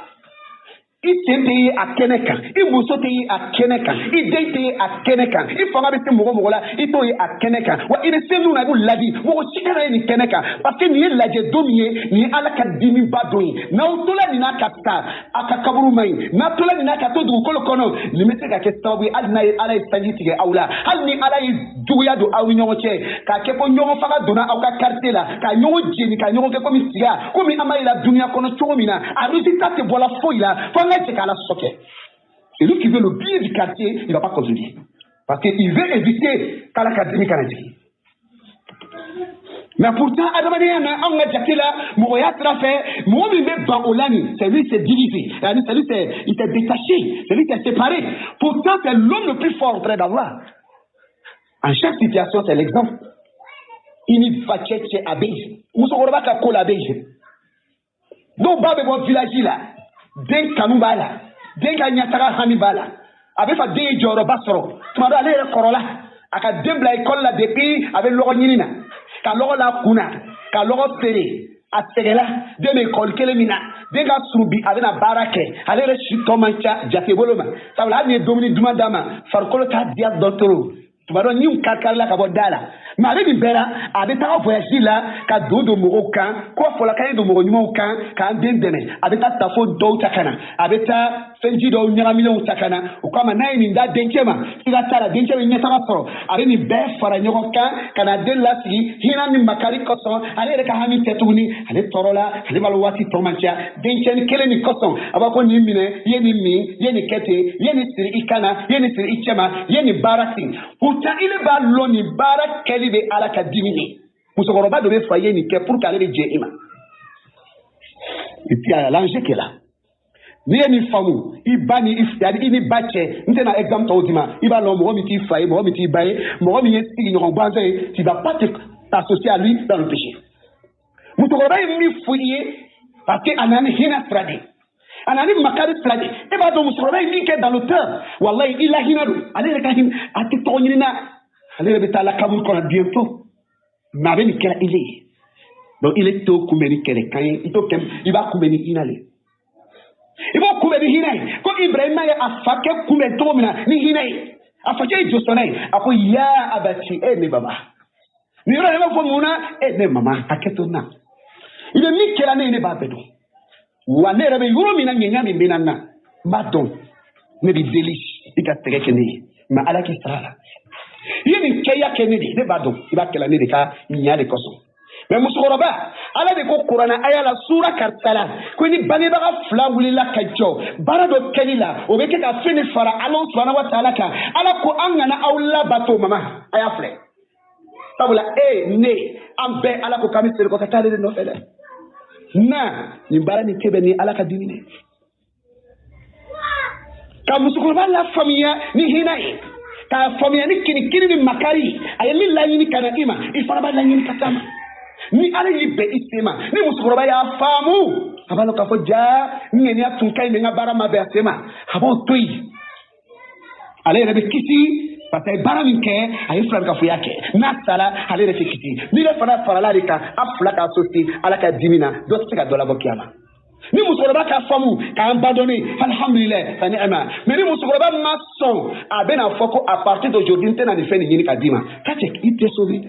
I sen tɛ ye a kɛnɛ kan, i muso tɛ ye a kɛnɛ kan, i den tɛ ye a kɛnɛ kan, i fanga bɛ se mɔgɔ mɔgɔ la, i t'o ye a kɛnɛ kan. Wa i bɛ se minnu na, i b'u ladi, mɔgɔ si kana ye nin kɛnɛ kan, parce que nin ye lajɛ don min ye, nin ye Ala ka dimiba don ye. N'aw tola nin n'a ka taa, a ka kaburu man ɲi. N'a tola nin n'a ka to dugukolo kɔnɔ, nin bɛ se ka kɛ sababu ye, hali n'a ye Ala ye sanji tigɛ aw la, hali ni Ala ye juguya don aw ni ɲɔgɔn cɛ, k'a kɛ ko ɲɔgɔn faga donna aw ka quartier la, ka ɲɔgɔn jeni, ka ɲɔgɔn kɛ komi siga, komi an b'a yira dunuya kɔnɔ cogo min na, a résultat tɛ bɔla foyi la, fo an ka jɛ k'Ala sɔsɔ kɛ. Celui qui veut le bien du quartier, il ne va pas contribuer. Parce qu'il veut éviter qu'Ala ka dimi kana jigin. Mais pourtant, adamadenya na anw ka jate la, mɔgɔya sira fɛ, mɔgɔ min bɛ ban o la nin, c'est lui s'est divisé, c'est lui il s'est détaché, c'est lui s'est séparé. Pourtant, c'est l'homme le plus fort auprès d'Allah. En chaque situation, c'est l'exemple. I ni fa cɛ cɛ a bɛ yen, musokɔrɔba ka ko la a bɛ yen. Dɔw ba bɛ bɔ village la, den kanu b'a la, den ka ɲɛtaga hami b'a la, a bɛ fɛ den ye jɔyɔrɔba sɔrɔ. Tuma dɔ ale yɛrɛ kɔrɔla, a ka den bila ekɔli la depuis a bɛ lɔgɔ ɲini na, ka lɔgɔ la kun na, ka lɔgɔ feere, a sɛgɛnla. Den bɛ ekɔli kelen min na, den ka surun bi, a bɛna baara kɛ, ale yɛrɛ si tɔ man ca jate bolo ma, sabula hali ni ye dumuni duman d'a ma, farikolo t'a diya dɔn trop. Tuma dɔ ɲinw kari-karila ka bɔ da la, mais a bɛ nin bɛɛ la, a bɛ taga voyage la ka don don mɔgɔw kan, ko fɔla k'an ye don mɔgɔ ɲumanw kan k'an den dɛmɛ. A bɛ taa tafo dɔw ta ka na, a bɛ taa fɛnji dɔw ɲagamilenw ta ka na. O kama n'a ye nin da dencɛ ma, siga t'a la dencɛ bɛ ɲɛtaga sɔrɔ. A bɛ nin bɛɛ fara ɲɔgɔn kan ka na den lasigi hinɛ ni makari kosɔn. Ale yɛrɛ ka hami tɛ tuguni, ale tɔɔrɔla, ale b'a waati tɔ man ca. Dencɛnin kelen nin kosɔn, a b'a ko nin minɛ, i ye nin min, i ye nin kɛ ten, i ye nin siri i kan na, i ye nin siri i cɛ ma, i ye nin baara ten. Pourtant ile b'a lɔn nin baara kɛli bɛ Ala ka dimi ye. Musokɔrɔba dɔ bɛ fa i ye nin kɛ pour que ale bɛ jɛ i ma. Et puis il y a l'enjeu qui est là. N'i ye nin faamu, i ba ni i ni ba cɛ, n tɛna exemple tɔw d'i ma, i b'a lɔn mɔgɔ min t'i fa ye, mɔgɔ min t'i ba ye, mɔgɔ min ye sigiɲɔgɔn gansan ye, tu vas pas t'associer à lui dans le péché. Musokɔrɔba ye min fɔ i ye, parce que a nana ni hinɛ sira de ye, a nana ni makari sira de ye. E b'a dɔn musokɔrɔba ye min kɛ dans le temps, walayi i la hinɛ don, ale yɛrɛ ka hinɛ, a tɛ tɔgɔ ɲini na, ale yɛrɛ bɛ taa la kaburu kɔnɔ bientôt, mais a bɛ nin kɛra ile ye. Donc ile t'o kunbɛn ni kɛlɛkan ye, i t'o kɛ, i b'a kunbɛn ni hinɛ le, i b'o kunbɛn ni hinɛ ye, ko Ibrahima ye a fakɛ kunbɛn cogo min na ni hinɛ ye. A fakɛ ye josɔnna ye, a ko ya abati, e ne baba, nin yɔrɔ in b'a fɔ mun na, e ne mama, hakɛ to n na, i bɛ min kɛra ne ye, ne b'a bɛɛ dɔn, wa ne yɛrɛ bɛ yɔrɔ min na, ɲɛɲa min bɛ na n b'a dɔn, ne b'i deli i ka sɛgɛ kɛ ne ye, mais Ala k'i sara la. I ye nin kɛya kɛ ne de ye, ne b'a dɔn i b'a kɛla ne de ka ɲa de kosɔn. Mais musokɔrɔba, Ala de ko kuranɛ aya la sura karisa la ko ni bangebaga fila wulila ka jɔ baara dɔ kɛli la, o bɛ kɛ ka fɛn de fara Ala subahana wa taala kan. Ala ko an kana aw labato mama, a y'a filɛ, sabula e ne an bɛɛ Ala ko k'an bɛ seri kɔ ka taa ale de nɔfɛ dɛ. Na nin baara nin tɛ bɛn ni Ala ka dimi dɛ. Ka musokɔrɔba lafaamuya ni hinɛ ye, k'a faamuya ni kinikini ni makari, a ye min laɲini ka na i ma, i fana b'a laɲini ka taa ma. Ni Ala y'i bɛn i sen ma, ni musokɔrɔba y'a faamu, a b'a dɔn k'a fɔ jaa n ŋaniya tun ka ɲi, mɛ n ka baara ma bɛn a sen ma, a b'o to yen, ale yɛrɛ bɛ kisi, parce que a ye baara min kɛ, a ye filankafoya kɛ, n'a sara ale yɛrɛ tɛ kisi. N'i yɛrɛ fana farala de kan, a fila k'a associer Ala ka dimi na, dɔ tɛ se ka dɔ labɔ kiyama. Ni musokɔrɔba ka faamu k'an abandonner, alhamdulilayi, fa ni'ma. Mais ni musokɔrɔba ma sɔn, a bɛna fɔ ko à partir d'aujourd'hui n tɛna nin fɛn nin ɲini ka d'i ma, k'a cɛ i tɛ sauver.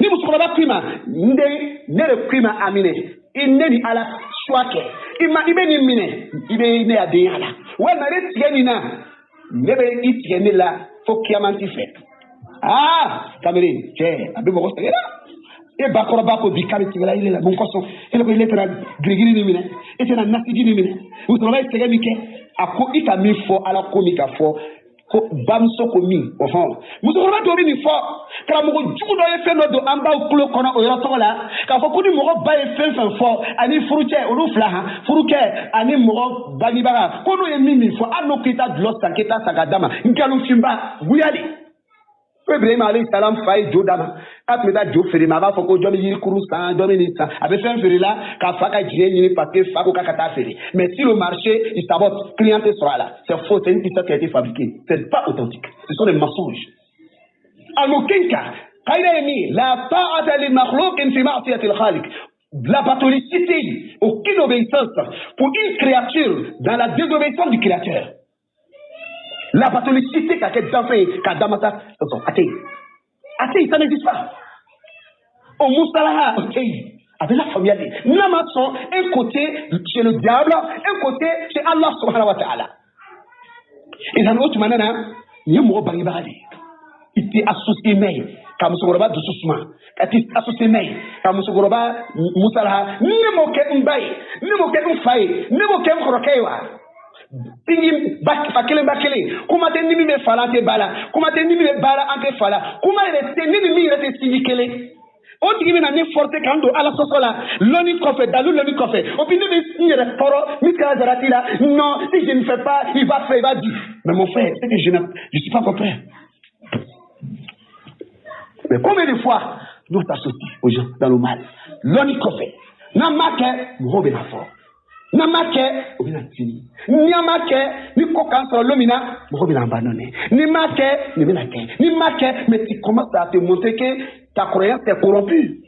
Ni musokɔrɔba k'i ma, n den, ne de k'i ma a minɛ, i ne ni Ala choix kɛ, i ma i bɛ nin minɛ, i bɛ ne ya denya la, walima ne tigɛ nin na, ne bɛ i tigɛ ne la fo kiyamanti fɛ. Aa kamalen cɛ, a bɛ mɔgɔ sɛgɛn dɛ. E bakɔrɔba ko bi k'a bɛ tigɛla ile la mun kosɔn? E ko ile tɛna girigiri nin minɛ, e tɛna nasiji nin minɛ. Musokɔrɔba ye sɛgɛn min kɛ, a ko i ka min fɔ, Ala ko min ka fɔ ko bamuso ko min, ɔhɔn. Musokɔrɔba dɔw bɛ nin fɔ, karamɔgɔ jugu dɔ ye fɛn dɔ don an baw tulo kɔnɔ o yɔrɔ tɔgɔ la, k'a fɔ ko ni mɔgɔ ba ye fɛn fɛn fɔ ani furucɛ, olu fila han, furukɛ ani mɔgɔ bangebaga, ko n'o ye min fɔ, hali n'o k'i ta dulɔ san, k'i ta san ka d'a ma, nkalonfinba wuyali. Ko Ibrahima alayhi salam fa ye jo d'a ma, k'a tun bɛ taa jo feere ma, a b'a fɔ ko jɔn bɛ yirikuru san, jɔn bɛ nin san, a bɛ fɛn feere la k'a fa ka diɲɛ ɲini parce que fa ko k'a ka taa feere. Mais sur le marché, il sabote, client tɛ sɔrɔ a la. C'est faux, c'est une histoire qui a été fabriquée, c'est pas authentique, ce sont des mensonges. En aucun cas, qaïda ye min ye, la ta'ata li makhluqin fi ma'siyati al-khaliq, labatoli si tɛ yen, aucune obéissance pour une créature dans la désobéissance du créateur. Labatoli si tɛ ka kɛ danfɛn ye k'a damasa sɔsɔ, a tɛ yen, a tɛ yen, ça n'existe pas. O musalaha o tɛ yen, a bɛ lafaamuya de. N'a ma sɔn, un côté chez le diable, un côté chez Allah subhanahu wa ta'ala. Idan o tuma na, nin ye mɔgɔ bangebaga de ye, i tɛ associé n'a ye ka musokɔrɔba dusu suma, ka t'i associé n'a ye ka musokɔrɔba musalaha. Ne m'o kɛ n ba ye, ne m'o kɛ n fa ye, ne m'o kɛ n kɔrɔkɛ ye wa. Sinji ba fa kelen ba kelen, kuma tɛ ni min bɛ fa la an tɛ ba la, kuma tɛ ni min bɛ ba la an tɛ fa la, kuma yɛrɛ tɛ ne ni min yɛrɛ tɛ sinji kelen. O tigi bɛna ne forcer k'an don Ala sɔsɔ la lɔnni kɔfɛ, dalu lɔnni kɔfɛ, o puis ne bɛ n yɛrɛ tɔɔrɔ misikala zarati la. Non, si je ne fais pas, il va faire, il va dire. Mais mon frère, c'est que je suis pas encore prêt. Mais combien de fois nous s'associe aux gens dans le mal lɔnni kɔfɛ? N'an m'a kɛ, mɔgɔw bɛna fɔ. N'an m'a kɛ, o bɛna tini. Ni an m'a kɛ, ni ko k'an sɔrɔ don min na, mɔgɔ bɛna abandonner. Ni m'a kɛ, nin bɛna kɛ. Ni m'a kɛ, mais tu commences à te montrer que ta croyance est corrompue.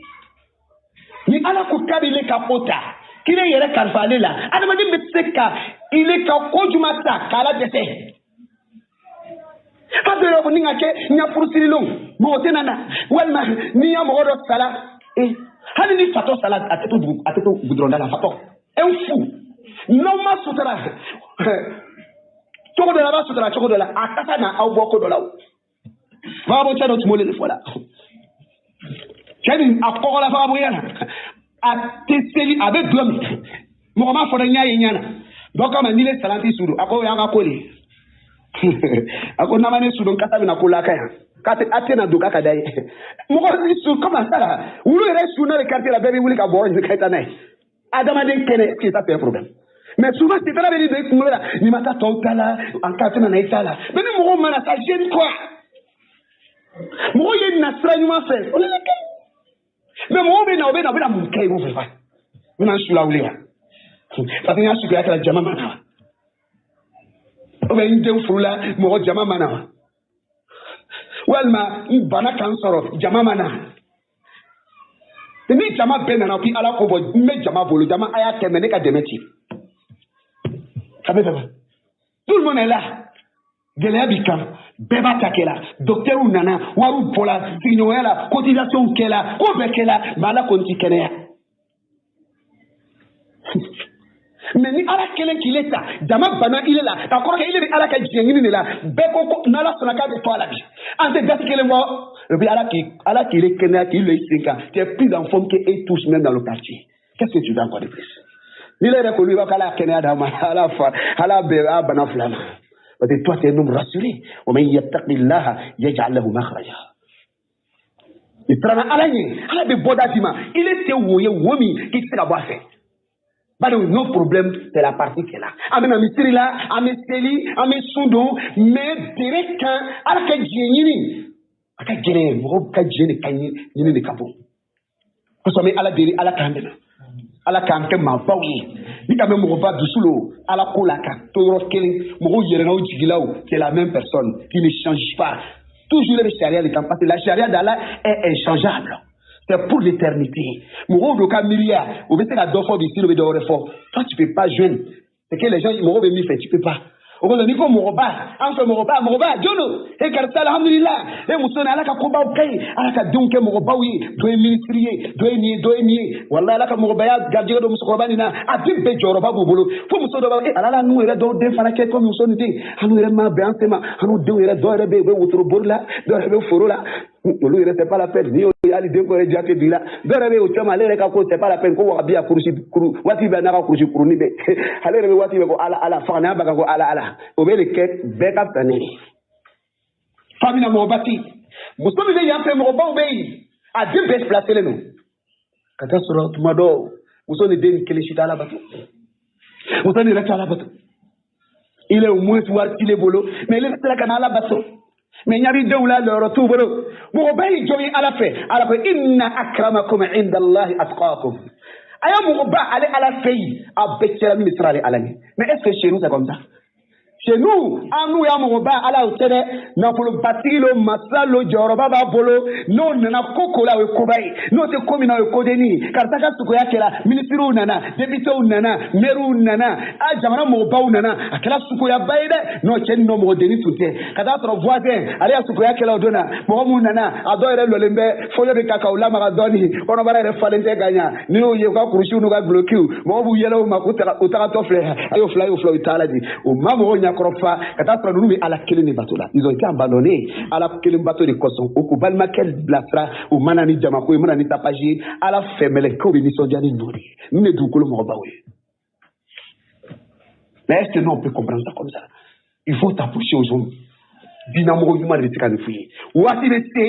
Ni Ala ko k'a b'ile ka ko ta k'ile yɛrɛ kalifa ale la, adamaden bɛ se ka ile ka ko juma ta k'Ala dɛsɛ. Ka dɔ ko ni ka kɛ n ka furusirilenw mɔgɔ tɛ na na, walima n'i ya mɔgɔ dɔ sala, hali ni fatɔ sala, a tɛ to dugu, a tɛ to goudron da la. Fatɔ, un fou, n'aw ma sutura cogo dɔ la, a b'a sutura cogo dɔ la, a kasa na aw bɔ ko dɔ la. O vagabond cɛ dɔ tun b'o de fɔ la, cɛ nin a kɔgɔla vagabond la, a tɛ seli, a bɛ dulɔ min. Mɔgɔ m'a fɔ dɛ, n y'a ye ɲɛ na dɔ kama n'i le salanti su don, a ko o y'an ka ko de ye. A ko n'a ma ne su don, kasa bɛna ko la ka yan, k'a tɛ a tɛna don k'a ka da ye. Mɔgɔ ni su comme ça la, wulu yɛrɛ su n'ale quartier la, bɛɛ bɛ wuli ka bɔrɔ ɲini ka taa n'a ye. Adamaden kɛnɛ, est-ce que ça c'est un problème? Mais souvent sitana bɛ nin don i kunkolo la, n'i ma taa tɔw ta la, an ka tɛna na i ta la. Mais ni mɔgɔw mana, ça gêne quoi? Mɔgɔw ye na sira ɲuman fɛ, o de bɛ kɛ. Mais mɔgɔw bɛ na, u bɛ na, u bɛ na mun kɛ i b'o fɛ fa? U bɛ na n su lawuli wa? Parce que n y'a suguya kɛra, jama ma na wa? Ou bien n den furula, mɔgɔ jama ma na wa? Walima n bana kan sɔrɔ, jama ma na? Ni jama bɛɛ nana k'i Ala ko bɔ, n bɛ jama bolo, jama a y'a kɛ, mais ne ka dɛmɛ ti a bɛ fɛ. Tout le monde est là, gɛlɛya b'i kan, bɛɛ b'a ta kɛ la, docteurw nana, wariw bɔla, sigiɲɔgɔnya la, cotisation kɛla, ko bɛɛ kɛla, mais Ala ko n ti kɛnɛya. Mais ni Ala kelen k'ile ta, jama banna ile la, k'a kɔrɔ kɛ ile bɛ Ala ka diɲɛ ɲini de la. Bɛɛ ko ko n'Ala sɔnna k'a bɛ to a la bi, an tɛ dasi kelen bɔ. Et puis Ala k'i kɛnɛya, k'i lɔ i sen kan, tu es plus en forme que eux tous même dans le quartier. Qu'est-ce que tu veux encore de plus? Ni ne yɛrɛ k'olu, i b'a fɔ Ala kɛnɛya d'a ma, Ala fa Ala bɛɛ a bana fila ma, parce que toi, tu es un homme rassuré. Wa man yattaqillaha yaj'al lahu makhraja. I siranna Ala ɲɛ, Ala bɛ bɔda d'i ma. Ile tɛ wo ye, wo min k'i tɛ se ka bɔ a fɛ. Bari nos problèmes, c'est la partie qui est là. An bɛna misiri la, an bɛ seli, an bɛ sun don, mais bere kan Ala ka diɲɛ ɲini a ka gɛlɛn, mɔgɔw ka diɲɛ de ka ɲini de ka bon kosɔn. An bɛ Ala deli, Ala k'an dɛmɛ, Ala k'an kɛ maabaw ye. Ni ka mɛn mɔgɔba dusu lo Ala ko la ka to yɔrɔ kelen, mɔgɔw yɛrɛn'aw jigilaw, c'est la même personne qui ne change pas. Toujours le bɛ sariya de kan, parce que la charia d'Allah est inchangeable. C'est pour l'éternité. Mɔgɔw do ka miiriya, u bɛ se ka dɔ fɔ bi, sini u bɛ dɔ wɛrɛ fɔ. Toi, tu peux pas joindre. C'est que les gens, mɔgɔw bɛ min fɛ, tu peux pas. O kosɔn n'i ko mɔgɔba, an fɛ mɔgɔba, mɔgɔba jɔn don? E karisa, alhamdulillah, e muso ni Ala ka kobaw ka ɲi, Ala ka denw kɛ mɔgɔbaw ye, dɔ ye minisiri ye, dɔ ye nin ye, dɔ ye nin ye. Walahi, Ala ka mɔgɔbaya garijɛgɛ don musokɔrɔba nin na, a den bɛɛ jɔyɔrɔba b'u bolo. Fo muso dɔ b'a fɔ, e Ala la, n'u yɛrɛ dɔw den fana kɛ komi muso nin den, an n'u yɛrɛ ma bɛn an sen ma, an n'u denw yɛrɛ dɔw yɛrɛ bɛ yen, u bɛ wotoro bori la, dɔw yɛrɛ bɛ foro la, olu yɛrɛ c'est pas la peine. N'i y'o ye, hali den ko yɛrɛ ja tɛ don i la. Dɔw yɛrɛ bɛ yen, o caman, ale yɛrɛ ka ko c'est pas la peine, ko wagabiya kurusi kuru waati bɛɛ n'a ka kurusi kurunin bɛ, ale yɛrɛ bɛ waati bɛɛ ko Ala Ala, faga n'a ba ka ko Ala Ala, o bɛ de kɛ bɛɛ ka fisa ne ye. Fa bɛna mɔgɔba ti muso min bɛ yan fɛ, mɔgɔbaw bɛ yen, a den bɛɛ placelen don ka taa sɔrɔ tuma dɔw muso ni den kelen si tɛ Ala bato, muso ni yɛrɛ tɛ Ala bato. Il est au moins wari t'ile bolo, mais ile bɛ se ka na Ala bato, mais ɲa b'i denw la, lɔyɔrɔ t'u bolo. Mɔgɔba y'i jɔ ye Ala fɛ, Ala ko inna akramakum inda Allahi atqakum. A y'a mɔgɔba ale Ala fɛ yen, a bɛɛ cɛla min bɛ siran ale Ala ɲɛ. Mais est ce que chez nous c'est comme ça? Chez nous, an n'u y'a mɔgɔba Ala o tɛ dɛ. Nafolobatigi lo, masa lo, jɔyɔrɔba b'a bolo, n'o nana ko ko la, o ye koba ye, n'o tɛ ko min na, o ye kodenni ye. Karisa ka sukoya kɛra, minisiriw nana, députéw nana, maires nana, a jamana mɔgɔbaw nana, a kɛra sukoyaba ye dɛ. N'o cɛ ni n'o mɔgɔdenni tun tɛ ka taa sɔrɔ voisin ale ya sukoya kɛla o don na, mɔgɔ mun nana, a dɔw yɛrɛ lɔlen bɛ fɔɲɔ bɛ ka k'aw lamaga dɔɔni, kɔnɔbara yɛrɛ falen tɛ ka ɲa. N'i y'o ye, u ka kurusiw n'u ka gulokiw, mɔgɔw b'u yɛlɛ u ma k'u tagatɔ filɛ, a y'o fila, a y'o fila, u t'a la di o ma mɔgɔw ɲakɔrɔ fa ka taa sɔrɔ ninnu bɛ Ala kelen de bato la. Ils ont été abandonnés Ala kelen bato de kosɔn. O k'u balimakɛ bilasira, u mana ni jamako ye, mana ni tapage ye, Ala fɛ mɛlɛkɛw bɛ nisɔndiya ni nɔ de ye. Ninnu de dugukolo mɔgɔbaw ye. Mais est-ce que nous, on peut comprendre ça comme ça? Il faut t'approcher aux hommes. Dinamɔgɔ ɲuman de bɛ se ka nin f'i ye. Waati bɛ se,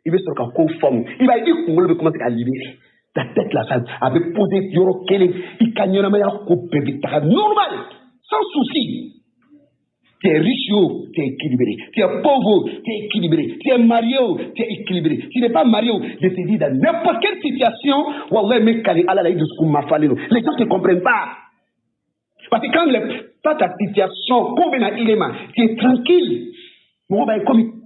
i bɛ sɔrɔ ka ko faamu, i b'a ye i kunkolo bɛ commencer ka libérer. Ta tête la, ça a bɛ poser yɔrɔ kelen, i ka ɲɛnamaya ko bɛɛ bɛ taga normal, sans souci. Tu es riche, tu es équilibré. Tu es pauvre, tu es équilibré. Tu es marié, tu es équilibré. Tu n'es pas marié, je te dis, dans n'importe quelle situation, wallah, mais kali Ala la, les gens ne te comprennent pas. Parce que quand toi, ta situation, tu es tranquille. Bon, ben, comme,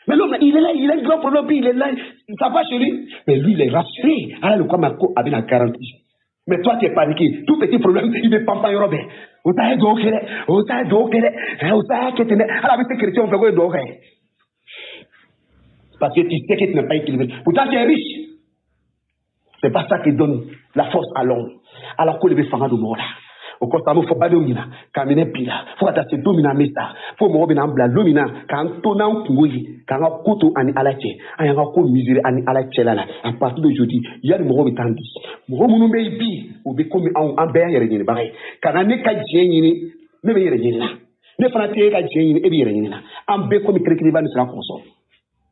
mais l'homme, il est là, il a un grand problème, puis il est là, ça va chez lui. Mais lui, il est rassuré. Alors, le quoi, avait la garantie. Mais toi, tu es paniqué. Tout petit problème, il est pampa yɔrɔ bɛɛ. O ta ye duwawu kɛ dɛ, o ta ye duwawu kɛ dɛ, o ta y'a kɛ ten dɛ. Hali a bɛ se chrétien fɛ ko ye duwawu kɛ. Parce que tu sais que tu n'es pas équilibré. Pourtant, tu es riche. C'est pas ça qui donne la force à l'homme. Ala ko de bɛ fanga don mɔgɔ la. O kɔfɛ, an bɛ fɔ badenw ɲɛna k'a minɛ bi la fo ka taa se don min na an bɛ sa, fo mɔgɔ bɛ n'an bila don min na k'an to n'an kungo ye, k'an ka ko to ani Ala cɛ, an y'an ka ko mesurer ani Ala cɛla la. À partir d'aujourd'hui, yanni mɔgɔw bɛ taa di mɔgɔ minnu bɛ yen bi, u bɛ komi anw, an bɛɛ y'an yɛrɛ ɲinibaga ye. Ka na ne ka diɲɛ ɲini, ne bɛ n yɛrɛ ɲini na, ne fana tɛ e ka diɲɛ ɲini, e bɛ yɛrɛ ɲini na. An bɛɛ komi kelen ni sira kɔsɔn,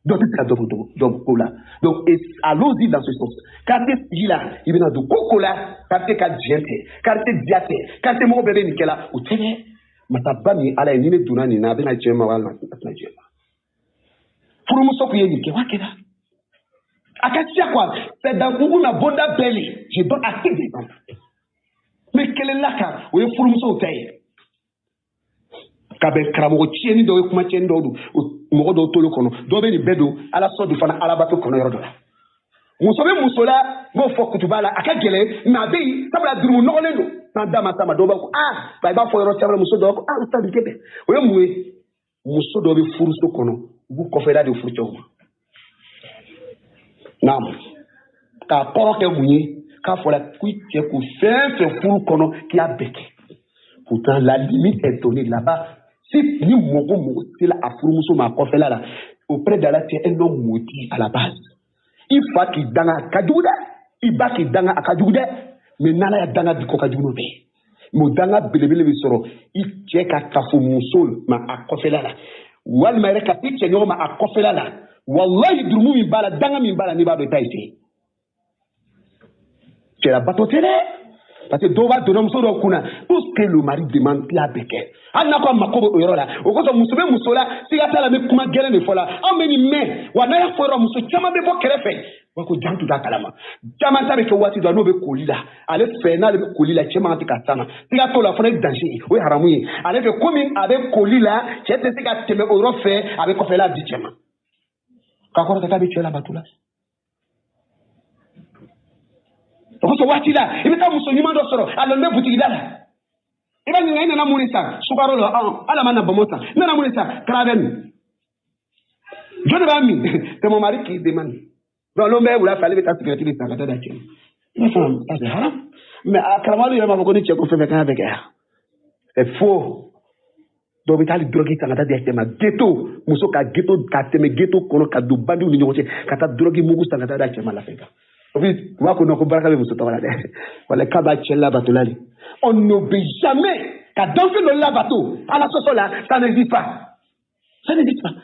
dɔ tɛ se ka dɔ bɔ dɔ ko la. Donc, et allons-y dans ce sens. Quartier sigi la, i bɛna don ko ko la, quartier ka diɲɛ tɛ, quartier diya tɛ, quartier mɔgɔ bɛɛ bɛ nin kɛ la, o tɛ dɛ. Masaba min Ala ye, ni ne donna nin na, a bɛna diɲɛ ma walima a tɛna diɲɛ ma. Furumuso kun ye nin kɛ wa kɛra a ka ca quoi. C'est dans n na bonda bɛɛ le, je donne assez d'exemples, mais kelen la kan, o ye furumusow ta ye ka bɛn karamɔgɔ tiɲɛni dɔw ye, kuma tiɲɛni dɔw don mɔgɔ dɔw tolo kɔnɔ, dɔw bɛ nin bɛɛ don Ala sɔ don fana Alabato kɔnɔ yɔrɔ dɔ la. Muso bɛ muso la, n b'o fɔ kutuba la, a ka gɛlɛn, mais a bɛ yen, sabula durumu nɔgɔlen don. N'an da ma s'a ma, dɔw b'a fɔ ah ba, i b'a fɔ yɔrɔ caman, muso dɔw ko ah, ustaz nin kɛ bɛn. O ye mun ye? Muso dɔw bɛ furuso kɔnɔ, u b'u kɔfɛla de furucɛw ma. Naam, k'a kɔrɔ kɛ mun ye? K'a fɔra ko i cɛ ko fɛn fɛn furu kɔnɔ, k'i y'a bɛɛ kɛ. Pourtant, la limite est donnée là-bas. Si ni mɔgɔ mɔgɔ sera a furumuso ma a kɔfɛla la, auprès d'Allah, tu es un homme maudit à la base. I fa k'i danga, a ka jugu dɛ. I ba k'i danga, a ka jugu dɛ. Mais n'Ala ya danga di, ko ka jugu n'o bɛɛ ye. Mais o danga belebele bɛ sɔrɔ i cɛ ka kafo muso ma a kɔfɛla la, walima yɛrɛ ka i cɛ ɲɔgɔn ma a kɔfɛla la. Wallahi, durumu min b'a la, danga min b'a la, n'i b'a dɔn, i t'a essayer. Cɛla bato tɛ dɛ, parce que dɔw b'a donna muso dɔw kunna, tout ce que le mari demande, i y'a bɛɛ kɛ, hali n'a ko a mako bɛ o yɔrɔ la. O kosɔn, muso bɛ muso la, siga t'a la, n bɛ kuma gɛlɛn de fɔ la. Anw bɛ nin mɛn wa, n'a y'a fɔ yɔrɔ, muso caman bɛ bɔ kɛrɛfɛ wa ko jan tun t'a kalama. Caman ta bɛ kɛ waati dɔ la, n'o bɛ koli la, ale fɛ, n'ale bɛ koli la, cɛ man kan tɛ ka s'a ma. Siga t'o la, o fana ye danger ye, o ye haramu ye. Ale fɛ, komi a bɛ koli la, cɛ tɛ se ka tɛmɛ o yɔrɔ fɛ, a bɛ kɔfɛla di cɛ ma, k'a kɔrɔ tɛ k'a bɛ cɛ labato la. O kosɔn waati la i bɛ taa muso ɲuman dɔ sɔrɔ a lɔn bɛ butigi da la. I b'a ɲininka i nana mun de san? Sukaro la, ala ma na bɔnbɔn san. I nana mun de san? Karavɛni. Jɔn de b'a min? C'est mon mari qui demande. Donc l'homme bɛ wula fɛ, ale bɛ taa sigɛrɛti de san ka taa d'a cɛ ma. I b'a faamu, ça c'est haram. Mais a karamɔgɔ yɛrɛ b'a fɔ ko ni cɛ ko fɛn fɛn k'a bɛ kɛ yan. C'est faux. Dɔw bɛ taa hali drogue san ka taa di a cɛ ma. Ghetto, muso ka ghetto ka tɛmɛ ghetto kɔnɔ ka don bandiw ni ɲɔgɔn cɛ ka taa drogue mugu san ka taa di a cɛ ma lafiya kan. O bi u b'a ko non ko barika bɛ muso tɔgɔ la dɛ. Wala k'a b'a cɛ labatola de. On n'obéit jamais ka danfɛn dɔ labato ala sɔsɔ la, ça n'existe pas. Ça n'existe pas.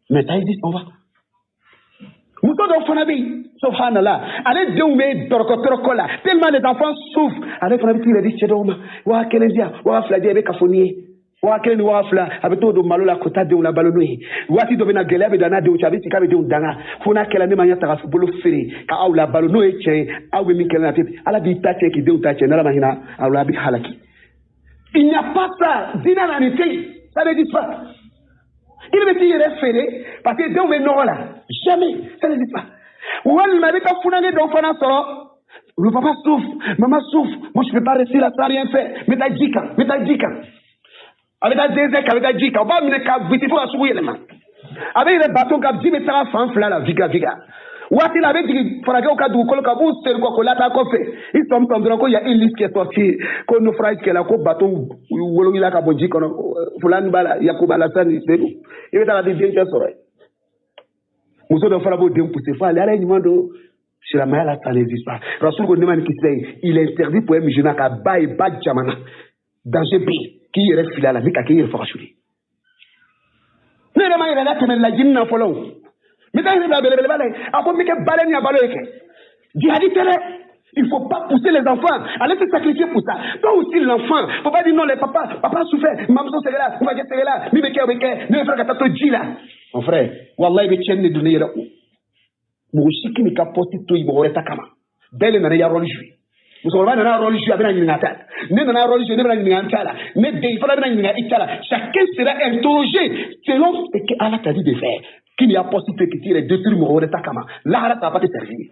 Mais ça existe, on va. Muso dɔw fana bɛ yen, subhanallah, ale denw bɛ dɔrɔkɔ la, tellement les enfants souffrent, ale fana bɛ t'i yɛrɛ di cɛ dɔw ma, 1000 di yan, 2000 di yan, i bɛ kafo ni ye. 1000 ni 2000, a bɛ t'o don malo la k'o taa denw labalo n'o ye. Waati dɔ bɛ na, gɛlɛya bɛ don a n'a denw cɛ, a bɛ sigi k'a bɛ denw danga fo n'a kɛra ne ma ɲɛ ta ka bolo feere ka aw labalo n'o ye tiɲɛ ye, aw bɛ min kɛ ne la ten, ala b'i ta tiɲɛ k'i denw ta tiɲɛ, n'ala ma hinɛ aw la, a bɛ halaki. Il n'y a pas ça, diinɛ na nin tɛ yen, ça n'existe pas. I bɛ t'i yɛrɛ feere parce que denw bɛ nɔgɔ la, jamais, ça n'existe pas. Walima i bɛ taa funankɛ dɔw fana sɔrɔ, le papa souffre, maman souffre, moi je peux pas rester là sans rien faire, n bɛ taa ji kan, n bɛ taa ji kan. A bɛ taa dɛsɛ kan, a bɛ taa ji kan, u b'a minɛ ka gosi fo ka sugu yɛlɛma. A bɛ yɛlɛ bato kan, ji bɛ taga fan fila la viga viga. Waati la a bɛ jigin farajɛw ka dugukolo kan, a b'u seri kɔ k'o lataa kɔfɛ. I sɔmi sɔmi dɔrɔn ko y a une liste qui est sortie, ko naufrage kɛla, ko bateau wolowula ka bɔ ji kɔnɔ, fulani b'a la, Yakuba Alasani Sedu. I bɛ taa ka t'i dencɛ sɔrɔ yen. Muso dɔ fana b'o den pousser fo ale ala ye ɲuman don silamɛya la, ça n'existe pas. Rasul ko ne ma ni kisi ye, il est interdit pour un musulman ka ba ye ba jamana danger bɛ yen k'i yɛrɛ fili a la ni ka k'i yɛrɛ faga su de. Ne yɛrɛ ma yɛrɛ latɛmɛ lajini na fɔlɔ o. N bɛ taa yɛrɛ bila belebeleba la yen, a ko n bɛ kɛ balen ni a balo ye kɛ jihadi tɛ dɛ. Il faut pas pousser les enfants à se sacrifier pour ça. Toi aussi, l'enfant, faut pas dire non, les papas, papa souffert, maman sɛgɛla, n facɛ sɛgɛla, min bɛ kɛ o bɛ kɛ, ne bɛ fɛ ka taa to ji la. Mon frère, wallahi i bɛ tiɲɛni de don ne yɛrɛ kun. Mɔgɔ si k'i ka poste to yen mɔgɔ wɛrɛ ta kama. Bɛɛ de nana i ya rôle jouer. Musokɔrɔba nana rôle jouer, a bɛna ɲininka ta la. Ne nana rôle jouer, ne bɛna ɲininka n ta la. Ne den fana bɛna ɲininka i ta la. Chacun sera interrogé selon ce que Ala t'a dit de faire. K'i y'a poste to yen k'i yɛrɛ détruire mɔgɔ wɛrɛ ta kama. Lahara, ça va pas te servir.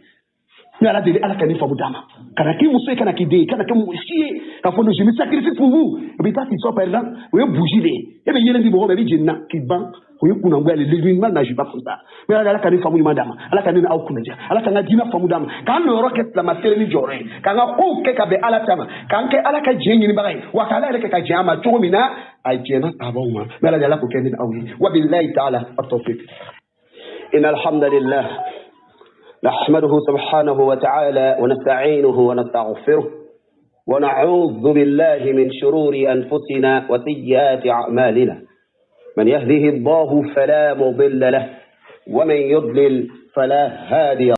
Ni ala deli, ala ka nin faamu d'a ma. Kana k'i muso ye, kana k'i den ye, kana kɛ mɔgɔ si ye k'a fɔ non, je me sacrifie pour vous. I bɛ taa k'i sɔn par exemple, o ye bougie de ye. E bɛ yelen di mɔgɔ ma, i bɛ jeni na k'i ban, o ye kunnangoya de ye. L'humain n'agit pas comme ça. Mais ala ka nin faamu ɲuman d'a ma, ala ka ne ni aw kunnaja, ala ka n ka diinɛ faamu d'a ma, k'an nɔyɔrɔ kɛ silamɛ tere ni jɔyɔrɔ ye, k'an ka kow kɛ ka bɛn ala ta ma, k'an kɛ ala ka diɲɛ ɲinibaga ye, wa k'ala yɛrɛ kɛ ka diɲɛ a ma cogo min na a jɛnna sahabaw ma. Mais ala ala k'o kɛ ne ni aw ye. Wabilahi taala at-tawfiq. إن الحمد لله نحمده سبحانه وتعالى ونستعينه ونستغفره ونعوذ بالله من شرور أنفسنا وسيئات أعمالنا، من يهده الله فلا مضل له ومن يضلل فلا هادي.